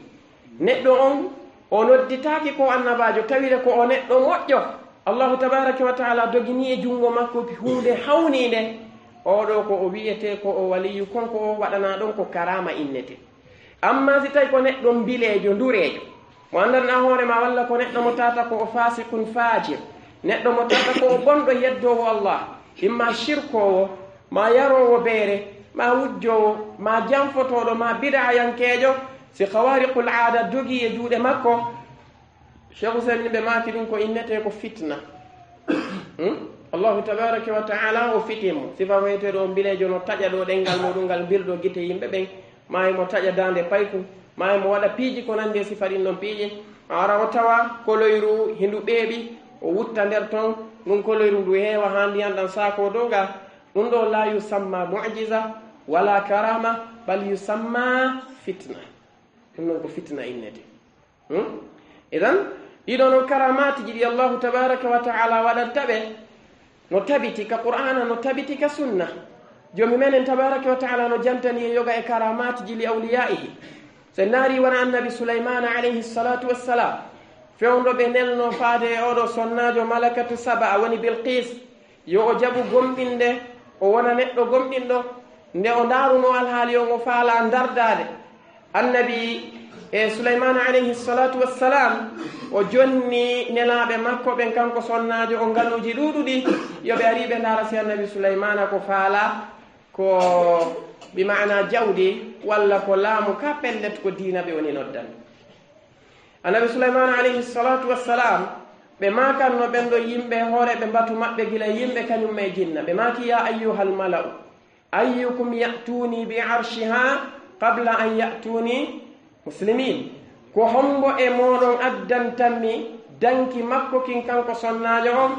neɗɗo on o nodditaaki ko annabaajo, tawire ko o neɗɗo moƴƴo, Allahu tabaraka wa taala doginii e junngo makko huunde hawniinde, oo ɗoo ko o wiyetee ko o waliyu, kon ko o waɗanaa ɗon ko karaama innetee. Ammaa si tawii ko neɗɗo mbileejo, ndureejo, mo anndanɗaa hoore maa, walla ko neɗɗo mo tawata ko o faasiqun faajir, neɗɗo mo tawata ko o bonɗo yeddoowo Allah, imma shirkoowo, maa yaroowo beere, maa wujjoowo, maa janfotooɗo, maa bid'ayankeejo, si khawariqul aada dogii e juuɗe makko, Cheikh Usaymin ɓe maaki ɗum ko innetee ko fitna. Hmm? Allahu tabaraka wa taala o fitii mo. Sifa wiyeteeɗo o mbileejo no taƴa ɗoo ɗenngal muuɗum ngal mbilɗo gite yimɓe ɓen, maa himo taƴa daande payku, maa himo waɗa piiji ko nanndi e sifa ɗin non piiji. A ara o tawa koloyru hindu ɓeeɓi, o wutta nder ton, ɗum koloyru ndu heewa haa ndiyan ɗan saakoo dow ga. Ɗum ɗoo laa yusamma mu'jiza wala karama, bal yusamma fitna. Ɗum non ko fitna innetee. Hmm? Idan, ɗii ɗoo non karaamaatiji ɗi Allahu tabaraka wa taala waɗanta ɓe, no tabiti ka Qur'aana, no tabiti ka sunna. Joomi meɗen tabaraka wa taala no jantani e yoga e karaamaatiji li awliyaa'ihi. Si en ndaarii wano annabi Sulaymaana alayhi salaatu wassalaam, fewndo ɓe nelnoo faade e oo ɗoo sonnaajo malakatu Saba, woni Bilqiis, yo o jaɓu gomɗinde, o wona neɗɗo gomɗinɗo. Nde o ndaarunoo alhaali on, o faalaa ndardaade. Annabi, e, Sulaymaana alayhi salaatu wassalaam, o jonni nelaaɓe makko ɓen, kanko sonnaajo on, ngaluuji ɗuuɗuɗi, yo ɓe arii ɓe ndaara si annabi Sulaymaana ko faalaa, ko bi maana jawdi, walla ko laamu, ka pellet ko diina ɓe woni noddan. Annabi Sulaymaana alayhi salaatu wassalaam, ɓe maakanno ɓen ɗon yimɓe, hooreeɓe mbatu maɓɓe, gila yimɓe kañum e jinna, ɓe maaki: "Yaa ayyuhal mala'u, ayyukum ya'tuuni bi arshiha qabla an ya'tuuni muslimin." Ko hombo e mooɗon addantammi danki makko kin, kanko sonnaajo on,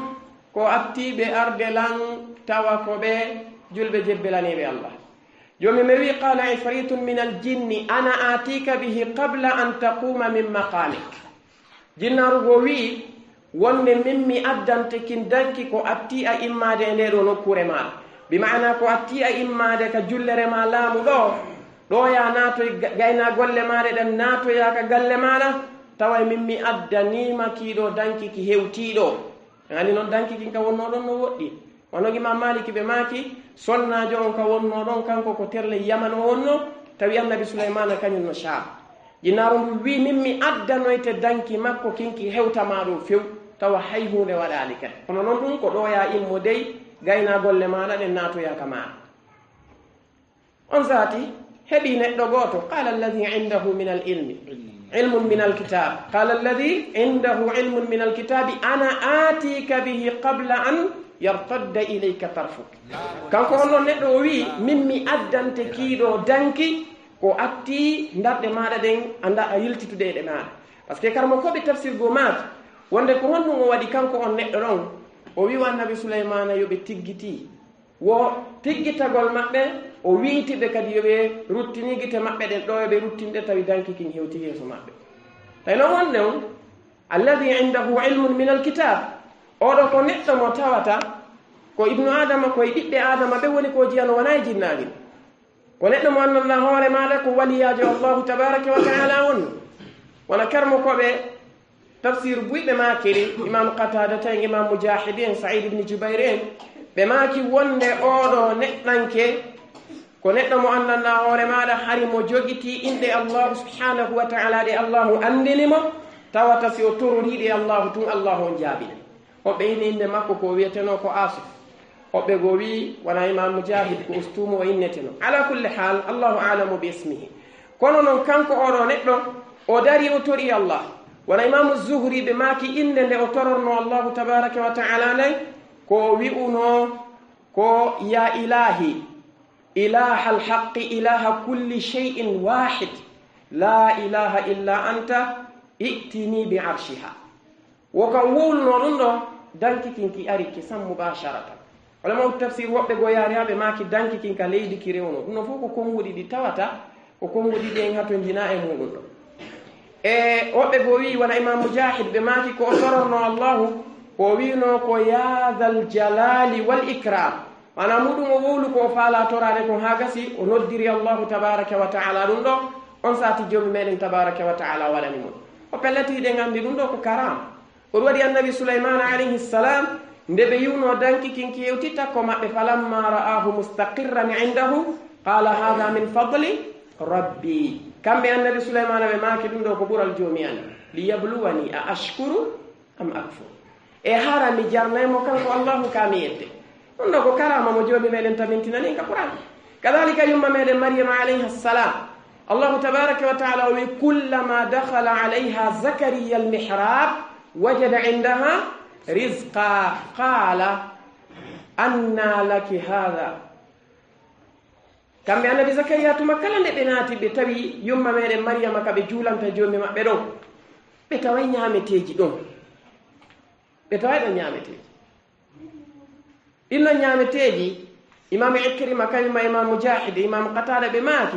ko attii ɓe arde lan tawa ko ɓe julɓe jebbilaniiɓe Allah? Joomi men wi'i: "Qaala ifritun minal jinni ana atika bihi qabla an taquuma min maqaamik." Jinnaaru goo wi'i: "Wonde min mi addante kin danki ko attii a immaade e ndee ɗoo nokkuure maaɗa." Bi maana ko attii a immaade ka jullere maa laamu ɗoo, ɗoo yaa naatoy ga-, gaynaa golle maaɗa ɗen, naatoyaa ka galle maaɗa, tawa min mi addanii ma kii ɗoo danki ki hewtii ɗoo. Ani non danki kin ka wonnoo ɗon no woɗɗi. Wano Imaam Maaliki ɓe maaki, sonnaajo on ka wonnoo ɗon, kanko ko terle Yaman o wonnoo, tawi Annabi Sulaymaana kañun no Shaam. Jinnaaru ndun wi'i: "Min mi addanoyte danki makko kin ki hewta maa ɗoo few, tawa hay huunde waɗaali kadi. Kono non ɗun ko ɗoo yaa immo dey, gaynaa golle maaɗa ɗen, naatoyaa ka maaɗa." On saati, heɓi neɗɗo gooto, qala alladhi indahu min al ilmi, ilmun min al kitab, qala alladhi indahu ilmun min al kitabi, ana atika bihi qabla an yartadda ilayka tarfuk. Kanko on ɗon neɗɗo o wi'i, min mi addante kiiɗo danki ko atti ndarɗe maaɗa ɗen, a nda-, a yiltitude e ɗe maaɗa. Par ce que karmo ko ɓe tafsir goo maaki, wonde ko honɗum o waɗi kanko on neɗɗo ɗon, o wi'i annabi Sulaymana yo ɓe tiggiti. Wo tiggitagol maɓɓe, o wi'iti ɓe kadi yo ɓe ruttini gite maɓɓe ɗen ɗo, yo ɓe ruttinde tawi danki kin hewti yeeso maɓɓe. Tawi non wonde on, alladhi indahu ilmun min al kitab, oɗo ko neɗɗo mo tawata ko ibnu Adama, ko e ɓiɓɓe Adama ɓe woni ko jiyano, wona e jinnaaji. Ko neɗɗo mo anndanɗaa hoore maaɗa ko waliyaajo Allahu tabaraka wa taala woni. Wona karmo ko ɓe tafsir buy ɓe maakiri, Imam Qatadata en, Imam Mujahid en, Sa'id ibn Jubair en, ɓe maaki wonde oɗo neɗɗanke ko neɗɗo mo anndanɗaa hoore maaɗa, hari mo jogitii inɗe Allahu subhanahu wa taala ɗe Allahu anndini mo, tawata si o tororiiɗe Allahu tun, Allahu on jaabina. Woɓɓe inni innde makko ko wi'etenoo ko Asif. Woɓɓe goo wi'i wona Imam Mujahid, ko Ustumu o inneteno. Ala kulli hal, Allahu a'lamu bi ismihi. Kono non kanko oɗo neɗɗo, o dari o tori Allah. Wona Imam Zuhri ɓe maaki innde nde o tororno Allahu tabaraka wa ta'ala nden, ko o wi'uno ko ya ilahi, ilaha alhaqqi, ilaha kulli shay'in wahid, la ilaha illa anta, i'tini bi arshiha. Wo ka o wowluno ɗum ɗo, danki kin ki ari ki sam mubasharatan. Ulama tafsir woɓɓe go yaari haa ɓe maaki danki kin ka leydi ki rewno. Ɗum ɗo fof ko konnguɗi ɗi tawata, ko konnguɗi ɗi en hatonjina e muɗum ɗo. E woɓɓe go wi'i wona Imam Mujahid, ɓe maaki ko o tororno Allahu, ko o wi'no ko ya dhal jalali wal ikram. Maanaam muɗum o wowlu ko o faala toraade kon haa gasi, o noddiri Allahu tabaraka wa ta'ala ɗum ɗo, on saati Joomi meɗen tabaraka wa ta'ala waɗani mo. O pelliti hiɗen anndi ɗum ɗo ko karaama. Ko ɗum waɗi Annabi Sulaymana alayhi salam, nde ɓe yi'uno danki kin ki hewti takko maɓɓe, falamma ra'ahu mustaqirran indahu, qala hadha min fadli rabbi. Kamɓe Annabi Sulaymana ɓe maaki ɗum ɗo ko ɓural Joomi an, liyabluwani a ashkuru am akfur. E hara mi jarnay mo kanko Allahu ka mi yette. Ɗum ɗo ko karaama mo Joomi meɗen tabintinani en ka Qur'an. Kadhalika yumma meɗen Maryama alayha salam. Allahu tabaraka wa ta'ala o wi, kullama dakhala alayha Zakariya al-mihrab wajada indaha rizqa qala anna laki hadha. Kamɓe Annabi Zakariya tuma kala nde ɓe naati ɓe tawi yumma meɗen Maryama ka ɓe juulanta Joomi maɓɓe ɗon, ɓe taway ñaameteeji ɗon. Ɓe taway ɗon ñaameteeji. Ɗin non ñaameteeji, Imam Ikrima, kañum ma Imam Mujahid, Imam Qatada ɓe maaki,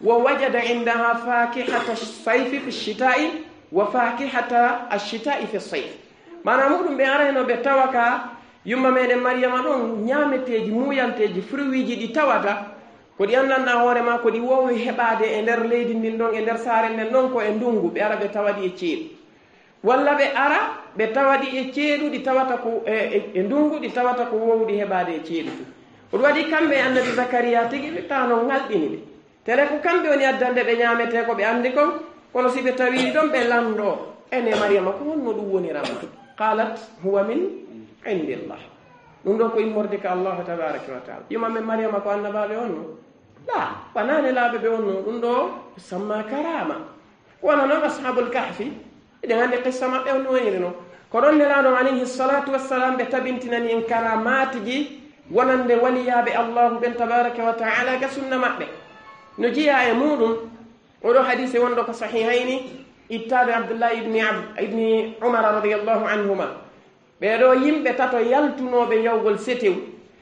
wa wajada indaha fakihata sayfi fi shita'i wa fakihata ashita'i fi sayf. Maanaam muɗum ɓe arayno ɓe tawa ka yumma meɗen Maryama ɗon ñaameteeji, muuyanteeji, fruitji ɗi tawata, ko ɗi anndanɗaa hoore ma, ko ɗi woowi heɓaade e nder leydi ndin ɗon, e nder saare nden ɗon, ko e ndungu, ɓe ara ɓe tawa ɗi e ceeɗu. Walla ɓe ara, ɓe tawa ɗi e ceeɗu, ɗi tawata ko, e, e, e ndungu, ɗi tawata ko woowuɗi heɓaade e ceeɗu tun. Ko ɗum waɗi kamɓe e Annabi Zakariya tigi ɓe tawa no ŋalɗini ɓe. Tele ko kamɓe woni addande ɓe ñaametee ko ɓe anndi kon, kono si ɓe tawi ɗon ɓe lanndoo, ene Maryama, ko honno ɗum woniranma? Qalat, huwa min indillah. Ɗum ɗo ko immorde ka Allahu tabaraka wa taala. Yumma men Maryama ko annabaaɓe wonno? La, wonaa nelaaɓe ɓe wonno. Ɗum ɗo samma karaama. Wona noon Ashaabul Kahfi, eɗen anndi qissa maɓɓe on no wayri noon. Ko ɗon Nelaaɗo alayhi salatu wassalam ɓe tabintinani en karaamaatiji wonande waliyaaɓe Allahu ɓen tabaraka wa taala ga sunna maɓɓe. No jeyaa e muɗum oɗo hadiise wonɗo ko Sahihayni, ittaaɗo Abdullahi ibni Ab-, ibni Umar radiyallahu anhuma. Ɓee ɗoo yimɓe tato yaltunooɓe yahugol setew,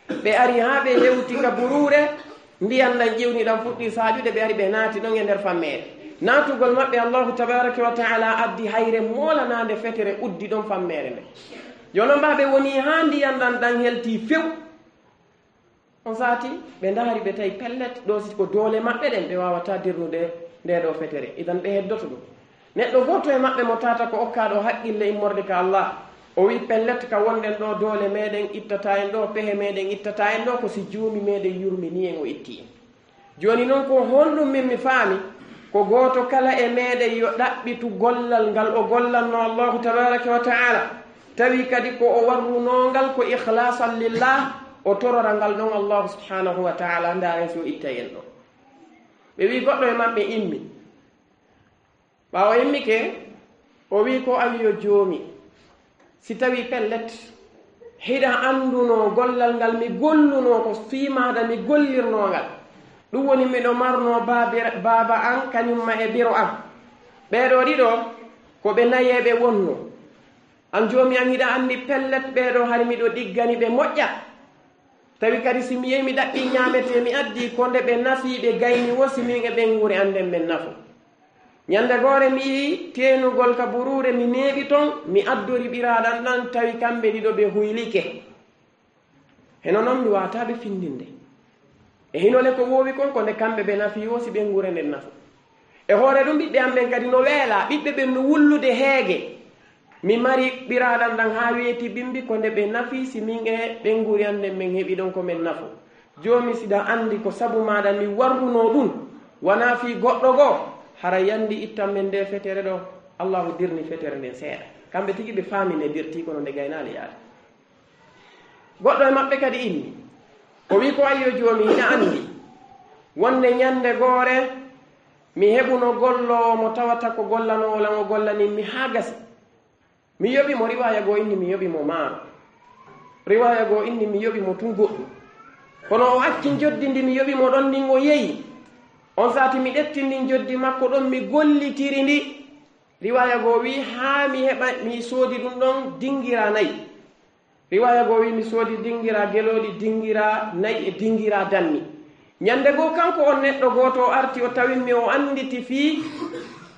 ɓe ari haa ɓe hewti ka buruure, ndiyan ɗan ƴewni ɗan fuɗɗii saaƴude, ɓe ari ɓe naati ɗon e nder fammeere. Naatugol maɓɓe, Allahu tabaraka wa taala addi hayre moolanaande fetere uddi ɗon fammeere nden. Jooni non, ɓaa ɓe woni haa ndiyan ɗan, ɗan heltii few. On saati, ɓe ndaari, ɓe tawi pellet, ɗoo si ko doole maɓɓe ɗen, ɓe waawataa dirnude ndee ɗoo fetere. Idan, ɓe heddoto ɗum. Neɗɗo gooto e maɓɓe mo tawata ko okkaaɗo haqqille immorde ka Allah, o wi'i, pellet, ka wonɗen ɗoo, doole meɗen ittataa en ɗoo, pehe meɗen ittataa en ɗoo, ko si Joomi meɗen yurminii en, o ittii en. Jooni non, ko honɗum min mi faami? Ko gooto kala e meɗen yo ɗaɓɓitu gollal ngal o gollanno Allahu tabaraka wa taala, tawi kadi ko o warrunoo ngal ko ikhlasan lillah, o torora ngal ɗon Allahu subhanahu wa taala, ndaaren si o ittay en ɗoo. Ɓe wi goɗɗo e maɓɓe immi. Ɓaawo immike, o wi ko ayyo joomi. Si tawi pellet, hiɗa anndunoo gollal ngal mi gollunoo ko fii maaɗa mi gollirnoo ngal. Ɗum woni miɗo marnoo baabi-, baaba an kañum ma e biro an. Ɓee ɗoo ɗiɗo ko ɓe nayeeɓe wonnoo. An joomi an hiɗa anndi pellet ɓee ɗoo hari miɗo ɗiggani ɓe moƴƴa. Tawi kadi si mi yehi mi ɗaɓɓi ñaametee mi addi ko nde ɓe nafi ɓe gayni wo si min e ɓeynguure an nden men nafo. Ñande goore mi yehi teenugol ka buruure mi neeɓi ton mi addori ɓiraaɗan ɗan tawi kamɓe ɗiɗo ɓe huylike. Heno non mi waataa ɓe findinde. E hino le ko woowi kon ko nde kamɓe ɓe nafi wo si ɓeynguure nden nafo. E hoore ɗum ɓiɓɓe am ɓen kadi no weelaa, ɓiɓɓe ɓen no wullude heege. Mi mari ɓiraaɗan ɗan haa weeti bimbi ko nde ɓe nafi si min e ɓeynguure an nden men heɓi ɗon ko men nafo. Joomi siɗa anndi ko sabu maaɗa mi warrunoo ɗum, wanaa fii goɗɗo goo, hara yandi ittan men ndee fetere ɗoo. Allaahu dirni fetere nden seeɗa. Kamɓe tigi ɓe faami nde dirtii kono nde gaynaali yaade. Goɗɗo e maɓɓe kadi inni, o wi ko ayyo joomi hiɗa anndi wonde ñande goore mi heɓuno golloowo mo tawata ko gollanoowo lan o gollanin mi haa gasi. Mi yoɓi mo, riwaaya goo inni mi yoɓi mo maaro. Riwaaya goo inni mi yoɓi mo tun goɗɗum. Kono o acci njoddi ndi mi yoɓi mo ɗon ndin o yehi. On saati mi ƴetti ndin njoddi makko ɗon mi gollitiri ndi. Riwaaya goo wi haa mi heɓa mi soodi ɗum ɗon dingira nayi. Riwaaya goo wi mi soodi dingira gelooɗi, dingira nayi e dingira danni. Ñande goo kanko on neɗɗo gooto o arti o tawimmi o annditi fii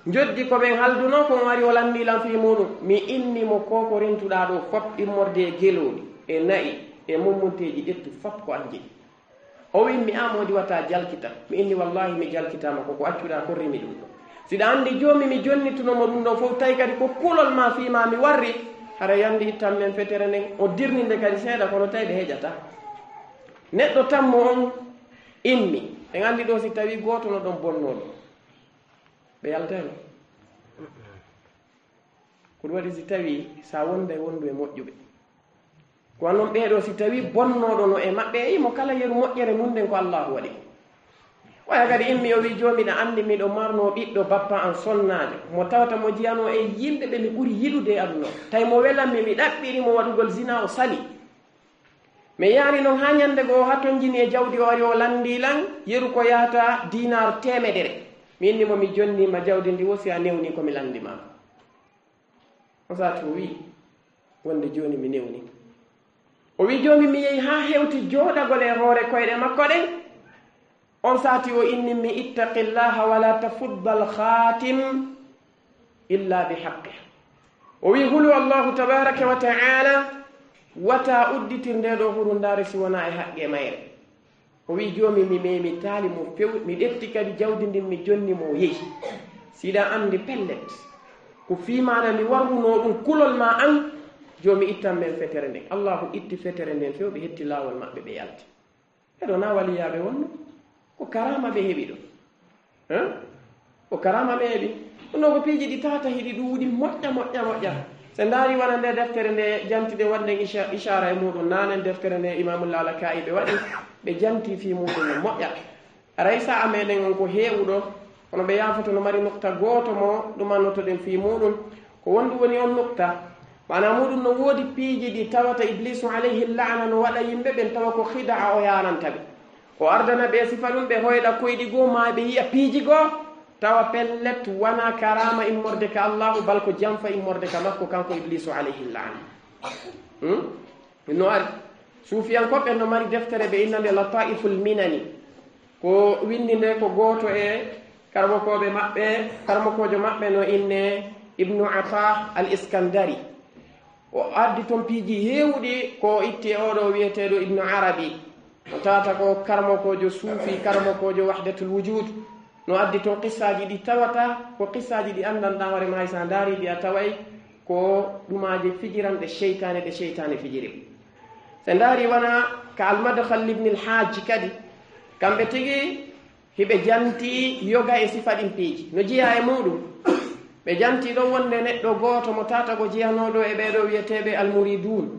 njoddi ko ɓen haldunoo kon o ari o lanndii lan fii muuɗum. Mi inni mo ko ko rentuɗaa ɗoo fop immorde e gelooɗi e nayi e mummunteeji ƴettu fop ko an jeyi. O wi'immi, "Aa moodi wata jalkita." Mi inni, "Wallaahi mi jalkitaama, ko ko accuɗaa korri mi ɗum ɗoo. Siɗa anndi joomi mi jonnituno mo ɗum ɗoo fow, tawi kadi ko kulol maa fii maa mi warri, hara yandi ittan men fetere nden." O dirni nde kadi seeɗa, kono tawi ɓe heƴataa. Neɗɗo tammo on immi. En anndi ɗoo si tawi gooto no ɗon bonnooɗo, ɓe yaltayno. Ko ɗum waɗi si tawi sa wonday wondu e moƴƴuɓe. Ko non ɓee ɗoo si tawi bonnooɗo no e maɓɓe, e mo kala yeru moƴƴere mum nden ko Allaahu waɗi. Waya kadi immi o wi, "Joomi, ɗa anndi miɗo marnoo ɓiɗɗo bappa an sonnaajo, mo tawata mo jiyanoo e yimɓe ɓe mi ɓuri yiɗude e aduna o. Tawi mo welammi, mi ɗaɓɓiri mo waɗugol zina, o sali. Mi yaari non haa ñande goo, haa tonjini e jawdi, o ari o lanndii lan yeru ko yahata diinaar teemedere. Mi inni mo, mi jonnii ma jawdi ndi wo si a newni ko mi lanndi ma." On saati o wi'i, "Wonde jooni mi newni." O wi'i, "Joomi, mi yehi haa hewti jooɗagol e hoore koyɗe makko ɗen." On saati o innimmi, "Ittaqillaha wala tafuddal khatim illa bi haqqih." O wi'i, "Hulu Allahu tabaraka wa ta'ala, wata udditir nde ɗoo hurundaare si wonaa e haqqe mayre." O wi'i, "Joomi, mi meemi taali mo few, mi ƴetti kadi jawdi ndin, mi jonni mo o yehi. Siɗa anndi pellet, ko fii maaɗa mi warrunoo ɗum kulol maa an, joomi ittan men fetere nden." Allahu itti fetere nden few, ɓe hetti laawol maɓɓe, ɓe yalti. Ɓe ɗoo na waliyaaɓe wonno, ko karaama ɓe heɓi ɗoo. Hein? Ko karaama ɓe heɓi. Ɗum ɗoo ko piiji ɗi tata hiɗi ɗuuɗi moƴƴa, moƴƴa, moƴƴa. So ndaari wona nde deftere nde janti ɗe waɗden isha-, ishaara e muuɗum, nanen deftere nde Imaamu Lalaka'i ɓe waɗi, ɓe janti fii muuɗum no moƴƴa. Aray sa'a meɗen on ko heewuɗo, kono ɓe yaafoto no mari nukta gooto mo ɗumannotoɗen fii muuɗum. Ko wonɗum woni on nukta. Maanaa muuɗum no woodi piiji ɗi tawata Ibliisu alayhi la'ana no waɗa yimɓe ɓen tawa ko khida'a o yaaranta ɓe. O ardana ɓe sifa ɗum, ɓe hoyɗa koyɗi goo maa ɓe yi'a piiji goo, tawa pellet wanaa karaama immorde ka Allaahu, bal ko janfa immorde ka makko kanko Ibliisu alayhi la'ana. Hmm? No ari. Suufiyankooɓe no mari deftere ɓe innande Lataa'iful Minani. Ko winndi nde ko gooto e karamokooɓe maɓɓe, karamokoojo maɓɓe no inne Ibnu Atah al Iskandari. O addi ton piiji heewuɗi ko o itti e oɗo wi'eteeɗo Ibnu Arabi. O tawata ko karamokoojo suufi, karamokoojo Wahdatul Wujud. No addi ton qissaaji ɗi tawata ko qissaaji ɗi anndanɗaa hoore maa, hay sa ndaari ɗi a taway ko ɗumaaje fijiranɗe seytaane, ɗe seytaane fijiri. Se ndaari wona ka Al-Madkhal Ibn Al-Hajj kadi, kamɓe tigi hiɓe janti yoga e sifa ɗin piiji. No jeyaa e muuɗum, ɓe janti ɗon wonde neɗɗo gooto mo tataɓo jeyanooɗo e ɓee ɗoo wi'eteeɓe Al-Muridun.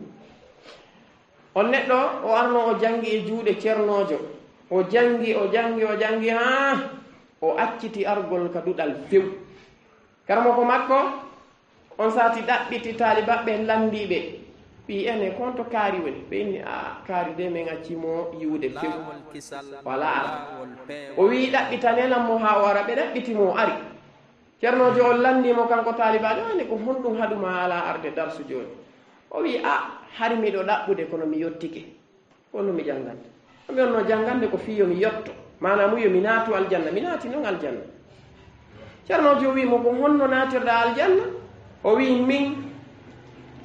On neɗɗo, o arno o jangi e juuɗe cernoojo. O jangi, o jangi, o jangi, haa O acciti argol ka duɗal few. Karamoko makko on sati ɗaɓɓiti taalibaɓe ɓen, lanndii ɓe, ɓii ene konto kaari woni? Ɓe inni, "A, kaari de, men acci mo yiwude few, wala ara." O wi'i, "Ɗaɓɓitanelan mo haa o ara." Ɓe ɗaɓɓiti mo, o ari. Cernoojo on lanndii mo, kanko taalibaajo, "Ani, ko honɗum haɗu ma ala arde darsu jooni?" O wi'i, "A, hari miɗo ɗaɓɓude, kono mi yottike. Ko honɗum mi janngande? Ko mi wonno janngande ko fii yo mi yotto, maanaa mu yo mi naatu aljanna, mi naati non aljanna." Cernoojo wi'i mo, "Ko honno naatirɗaa aljanna?" O wi'i, "Min,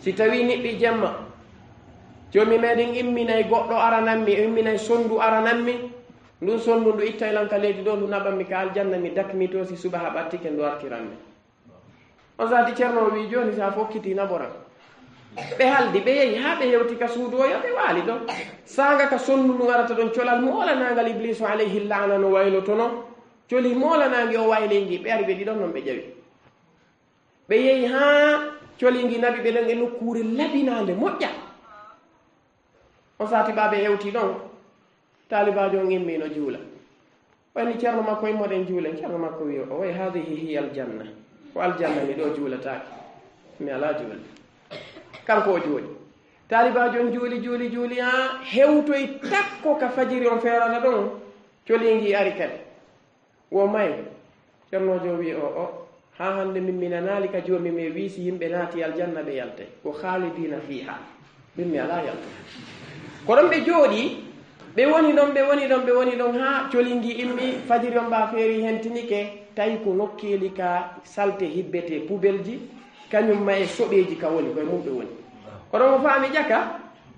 si tawii niɓɓi jemma, joomi meɗen imminay goɗɗo aranammi, o imminay sonndu aranammi, ndun sonndu ndu ittay lan ka leydi ɗo, ndu naɓammi ka aljanna, mi dakmito, si subaka ɓattike ndu artirammi." On sati Cerno o wi'i, "Jooni si a fokkiti naɓoran." Ɓe haldi, ɓe yehi haa ɓe hewti ka suudu o, yo ɓe waali ɗon. Saanga ka sonndu ndun arata ɗon, colal moolanaangal Ibliisu alayhi laana no waylotono. Coli moolanaangi o waylii ngi, ɓe ari ɓe ɗiɗon non ɓe ƴawi. Ɓe yehi haa coli ngi naɓi ɓe ɗon e nokkuure labinaande moƴƴa. On sati ɓa ɓe hewti ɗon, taalibaajo on immii no juula. O inni Cerno makko, "Immoɗen juulen." Cerno makko wi'i, "O way, hadihi hiya aljanna. Ko aljanna mi ɗo juulataake. Mi alaa juulde." Kanko o jooɗi. Taalibaajo on juuli, juuli, juuli, haa hewtoyi takko ka fajiri on feerata ɗon, coli ngi ari kadi. Wo may, Cernoojo wi'i, "O, o, haa hannde min mi nanaali ka joomi men wi'i si yimɓe naati aljanna ɓe yaltay. Ko khaalidiina fiihaa. Min mi alaa yaltude." Ko ɗon ɓe jooɗi, ɓe woni ɗon, ɓe woni ɗon, ɓe woni ɗon, haa coli ngi immi, fajiri on ɓa feeri hentinike, tawi ko nokkeeli ka salte hibbete, pubelji, kañum ma e soɓeeji ka woni, koye mum ɓe woni. Ko ɗon o faami ƴaka,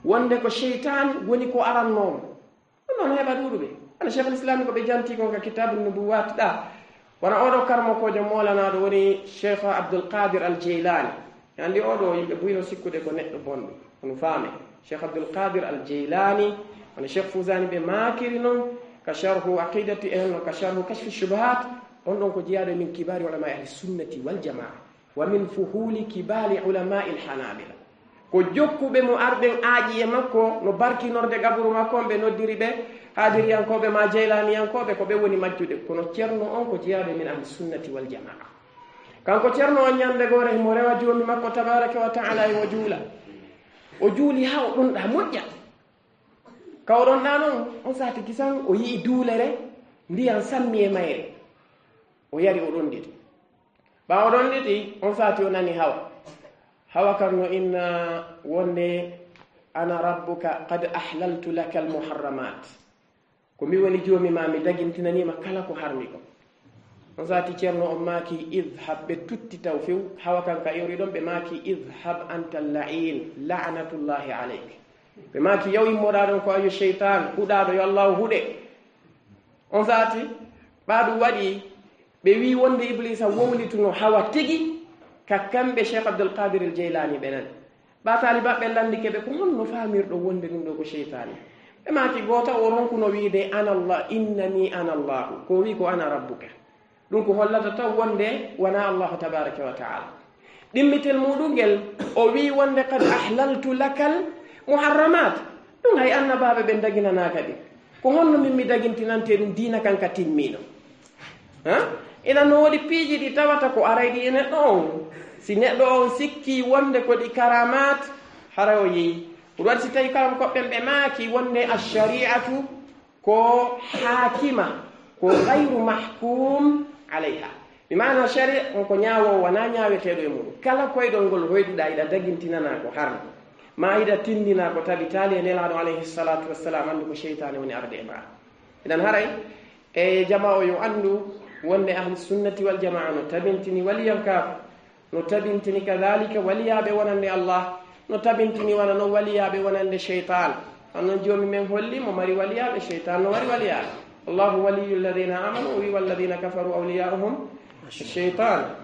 wonde ko seytaan woni ko arannoo mo. Ɗum noon heɓa ɗuuɗuɓe. Ana Cheikhul Islam ko ɓe janti kon ka Kitabu Nubuwat ɗa. Wona oɗo karmokoojo moolanaaɗo woni Cheikh Abdul Qadir Al Jeylaani. Anndi oɗo yimɓe buyno sikkude ko neɗɗo bonɗo. Kono faame. Cheikh Abdul Qadir Al Jeylaani, wona Cheikh Fuzani ɓe maakiri noon, ka sharhu aqidati en, no ka sharhu kashfi shubuhat, on ɗon ko jeyaaɗo e min kibari ulama ahli sunnati wal jamaa. Wa min fuhuli kibari ulama'il hanabila. Ko jokkuɓe mo arɓen aaƴi e makko, no barkinorde qaburu makko, on ɓe noddiri ɓe haadiriyankooɓe ma jeylaaniyankooɓe, ko ɓe woni majjude. Kono Cerno on ko jeyaaɗo e min ahli sunnati wal jamaa. Kanko Cerno on ñande goore himo rewa joomi makko tabaraka wa taala e mo juula. O juuli haa o ɗonɗa moƴƴa. Ka o ɗonɗa non, on sati kisan o yi'i duulere, ndiyan sammi e mayre. O yari o ɗonɗiti. Ɓaawo ɗon ɗiɗi, on sati o nani hawa. Hawa kan no inna wonde, "Ana rabbuka qad ahlaltu laka almuharramat." Ko mi woni joomi ma, mi dagintinanima kala ko harmi ko. On sati Cerno on maaki, "Idhab," ɓe tutti taw few, hawa kan ka iwri ɗon, ɓe maaki, "Idhab anta al-la'in, la'natullahi alayk." Ɓe maaki, "Yaw immoɗa ɗon ko ayo sheytan, huɗaɗo yo Allahu huɗe." On sati, ɓa ɗum waɗi, ɓe wi wonde Iblisa wowlituno hawa tigi, ka kamɓe Cheikh Abdul Qadir al Jeylaani ɓe nani. Ɓa taalibaɓe ɓe landike ɓe, "Ko honno faamirɗo wonde ɗum ɗo ko sheytaani?" Ɓe maaki, "Gooto o ronkuno wiide, 'Ana Allah, innani ana Allahu.' Ko wi ko, 'Ana rabbuka.' Ɗum ko hollata taw wonde wona Allahu tabaraka wa taala." Ɗimmitel muɗum ngel, o wi wonde, "Qad ahlaltu lakal muharramat." Ɗum hay annabaaɓe ɓen daginanaaka ɗi. Ko honno min mi dagintinante ɗum diina kan ka timmino? Ha? Ina no woodi piiji ɗi tawata ko aray ɗi e neɗɗo on. Si neɗɗo on sikki wonde ko ɗi karamat, haray o yeyi. Ko ɗum waɗi si tawi karam koɓɓen ɓe maaki wonde ash-shari'atu ko haakima, ko gayru mahkum alayha. Bi maana shari'a on ko ñaawo, wona ñaaweteeɗo e muɗum. Kala koyɗol ngol hoyɗuɗa, iɗa dagintinana ko harmi. Ma iɗa tindina ko tabitaali e Nelaaɗo alayhi salatu wassalam, anndu ko sheytaane woni arde e maɗa. Iɗan haray, e jamaa o yo anndu wonde ahli sunnati wal jamaa no tabintini waliyankaaku, no tabintini kadalika waliyaaɓe wonande Allah, no tabintini wona non waliyaaɓe wonande sheytaan. An non joomi men holli mo mari waliyaaɓe, sheytaan no mari waliyaaɓe. Allahu waliyyu alladhina amanu, o wi walladhina kafaru awliya'uhum sheytaan.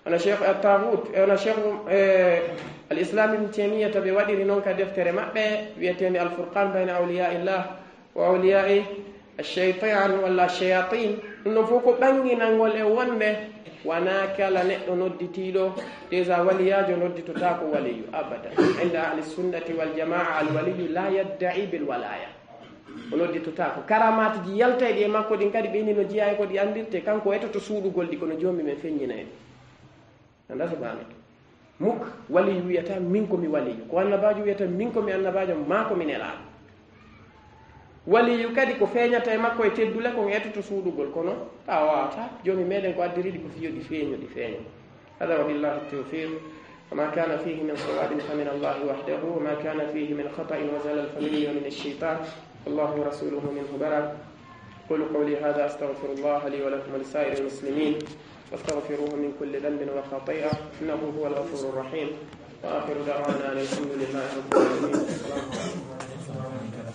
Ana Cheikh At-Taghut, ana Cheikh, eh, Al-Islam Ibn Taymiyyah to ɓe waɗiri non ka deftere maɓɓe wi'eteende Al-Furqan bayna awliya'illah wa awliya'i ash-shaytan walla ash-shayatin. Ɗum ɗon fof ko ɓanginangol e wonde wona kala neɗɗo nodditiiɗo, déjà waliyaajo nodditotaako waliyu, abadan. Inda ahli sunnati wal jamaa, al waliyu la yadda'i bil walaya. O noddittotako. Karamatiji yaltayɗi e makko ɗin kadi, ɓe ni no jeyaa e ko ɗi anndirte, kanko o etoto suuɗugol ɗi, kono Joomi men feññinay ɗi. Anda so bano. Muk, waliyu wiyata, "Min ko mi waliyu." Ko annabaajo wiyata, "Min ko mi annabaajo," maa ko mi nelaaɗo. Waliyu kadi ko feeñata e makko e teddule, ko etoto suuɗugol, kono tawa wawata. Joomi meɗen ko addiri ɗi ko fiyo ɗi feeño, ɗi feeño. هذا وبالله التوفيق. وما كان فيه من صواب فمن الله وحده، وما كان فيه من خطأ وزلل فمني ومن الشيطان. الله ورسوله منه برا. أقول قولي هذا، أستغفر الله لي ولكم ولسائر المسلمين، واستغفروه من كل ذنب وخطيئة، إنه هو الغفور الرحيم. وآخر دعوانا أن الحمد لله رب العالمين. السلام عليكم.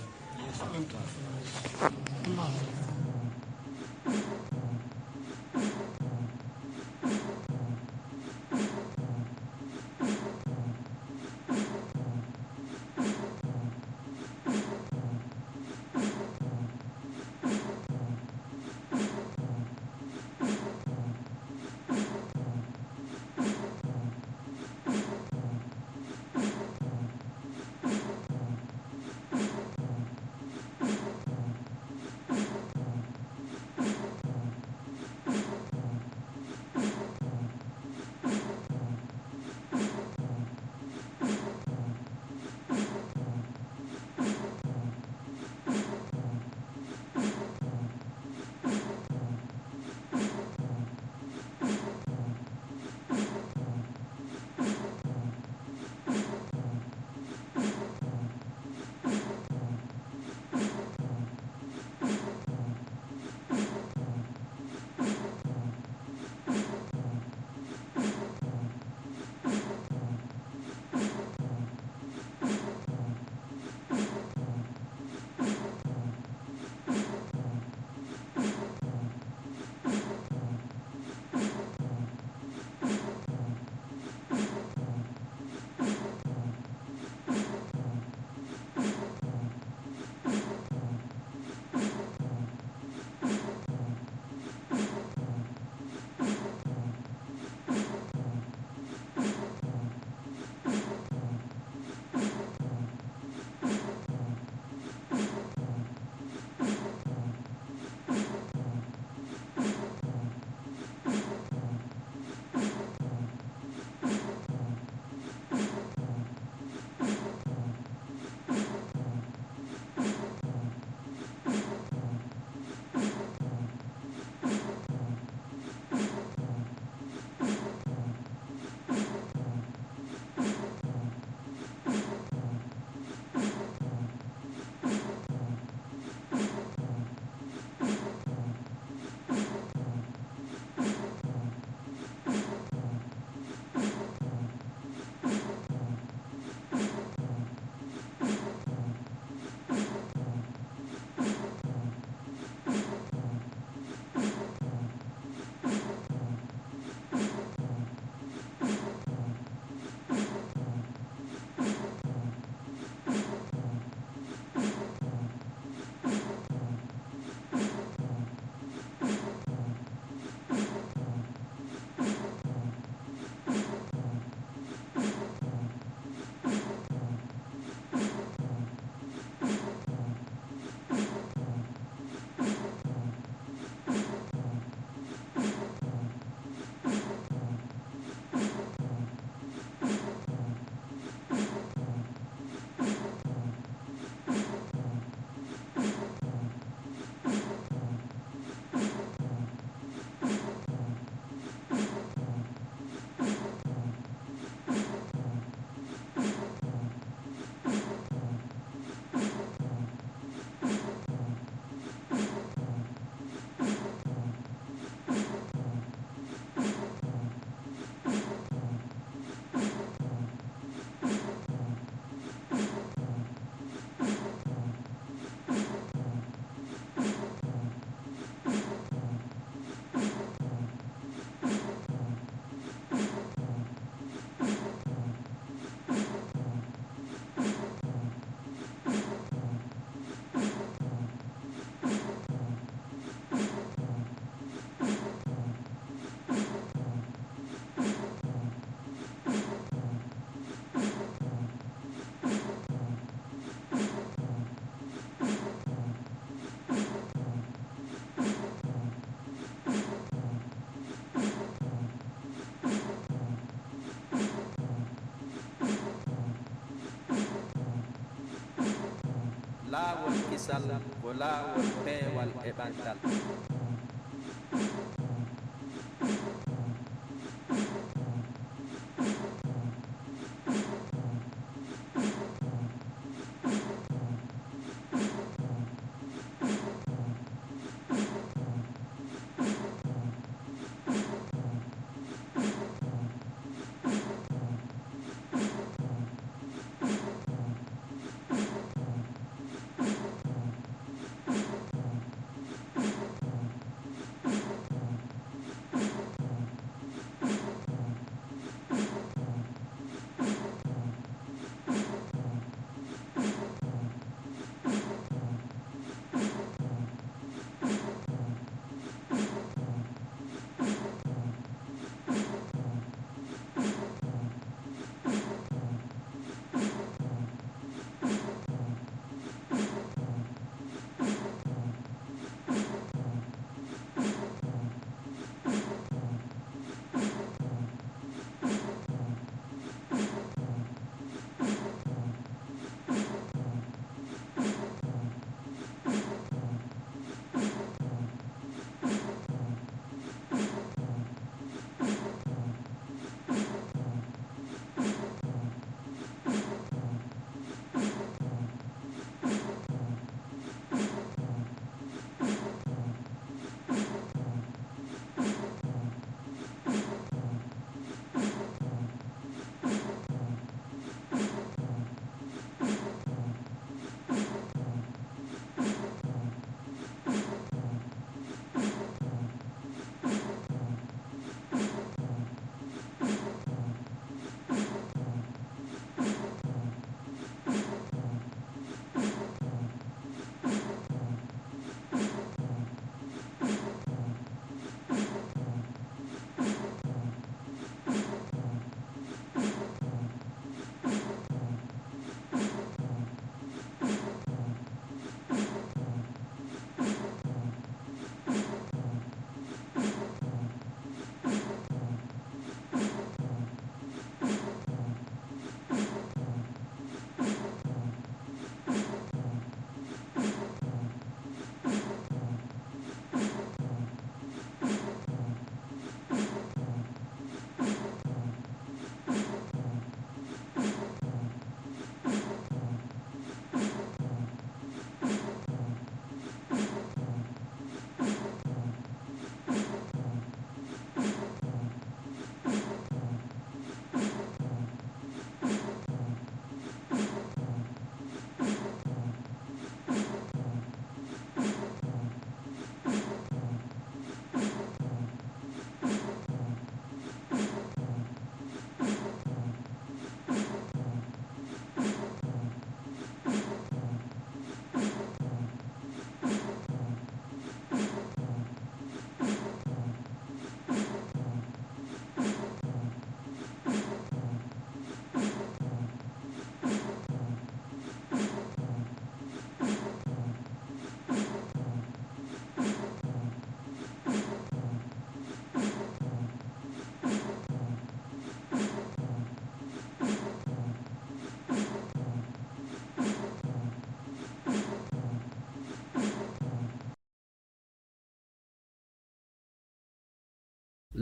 Laawol kisal ko laawol peewal e ɓantal.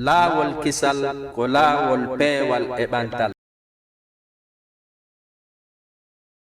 Laawol kisal ko laawol peewal e ɓantal.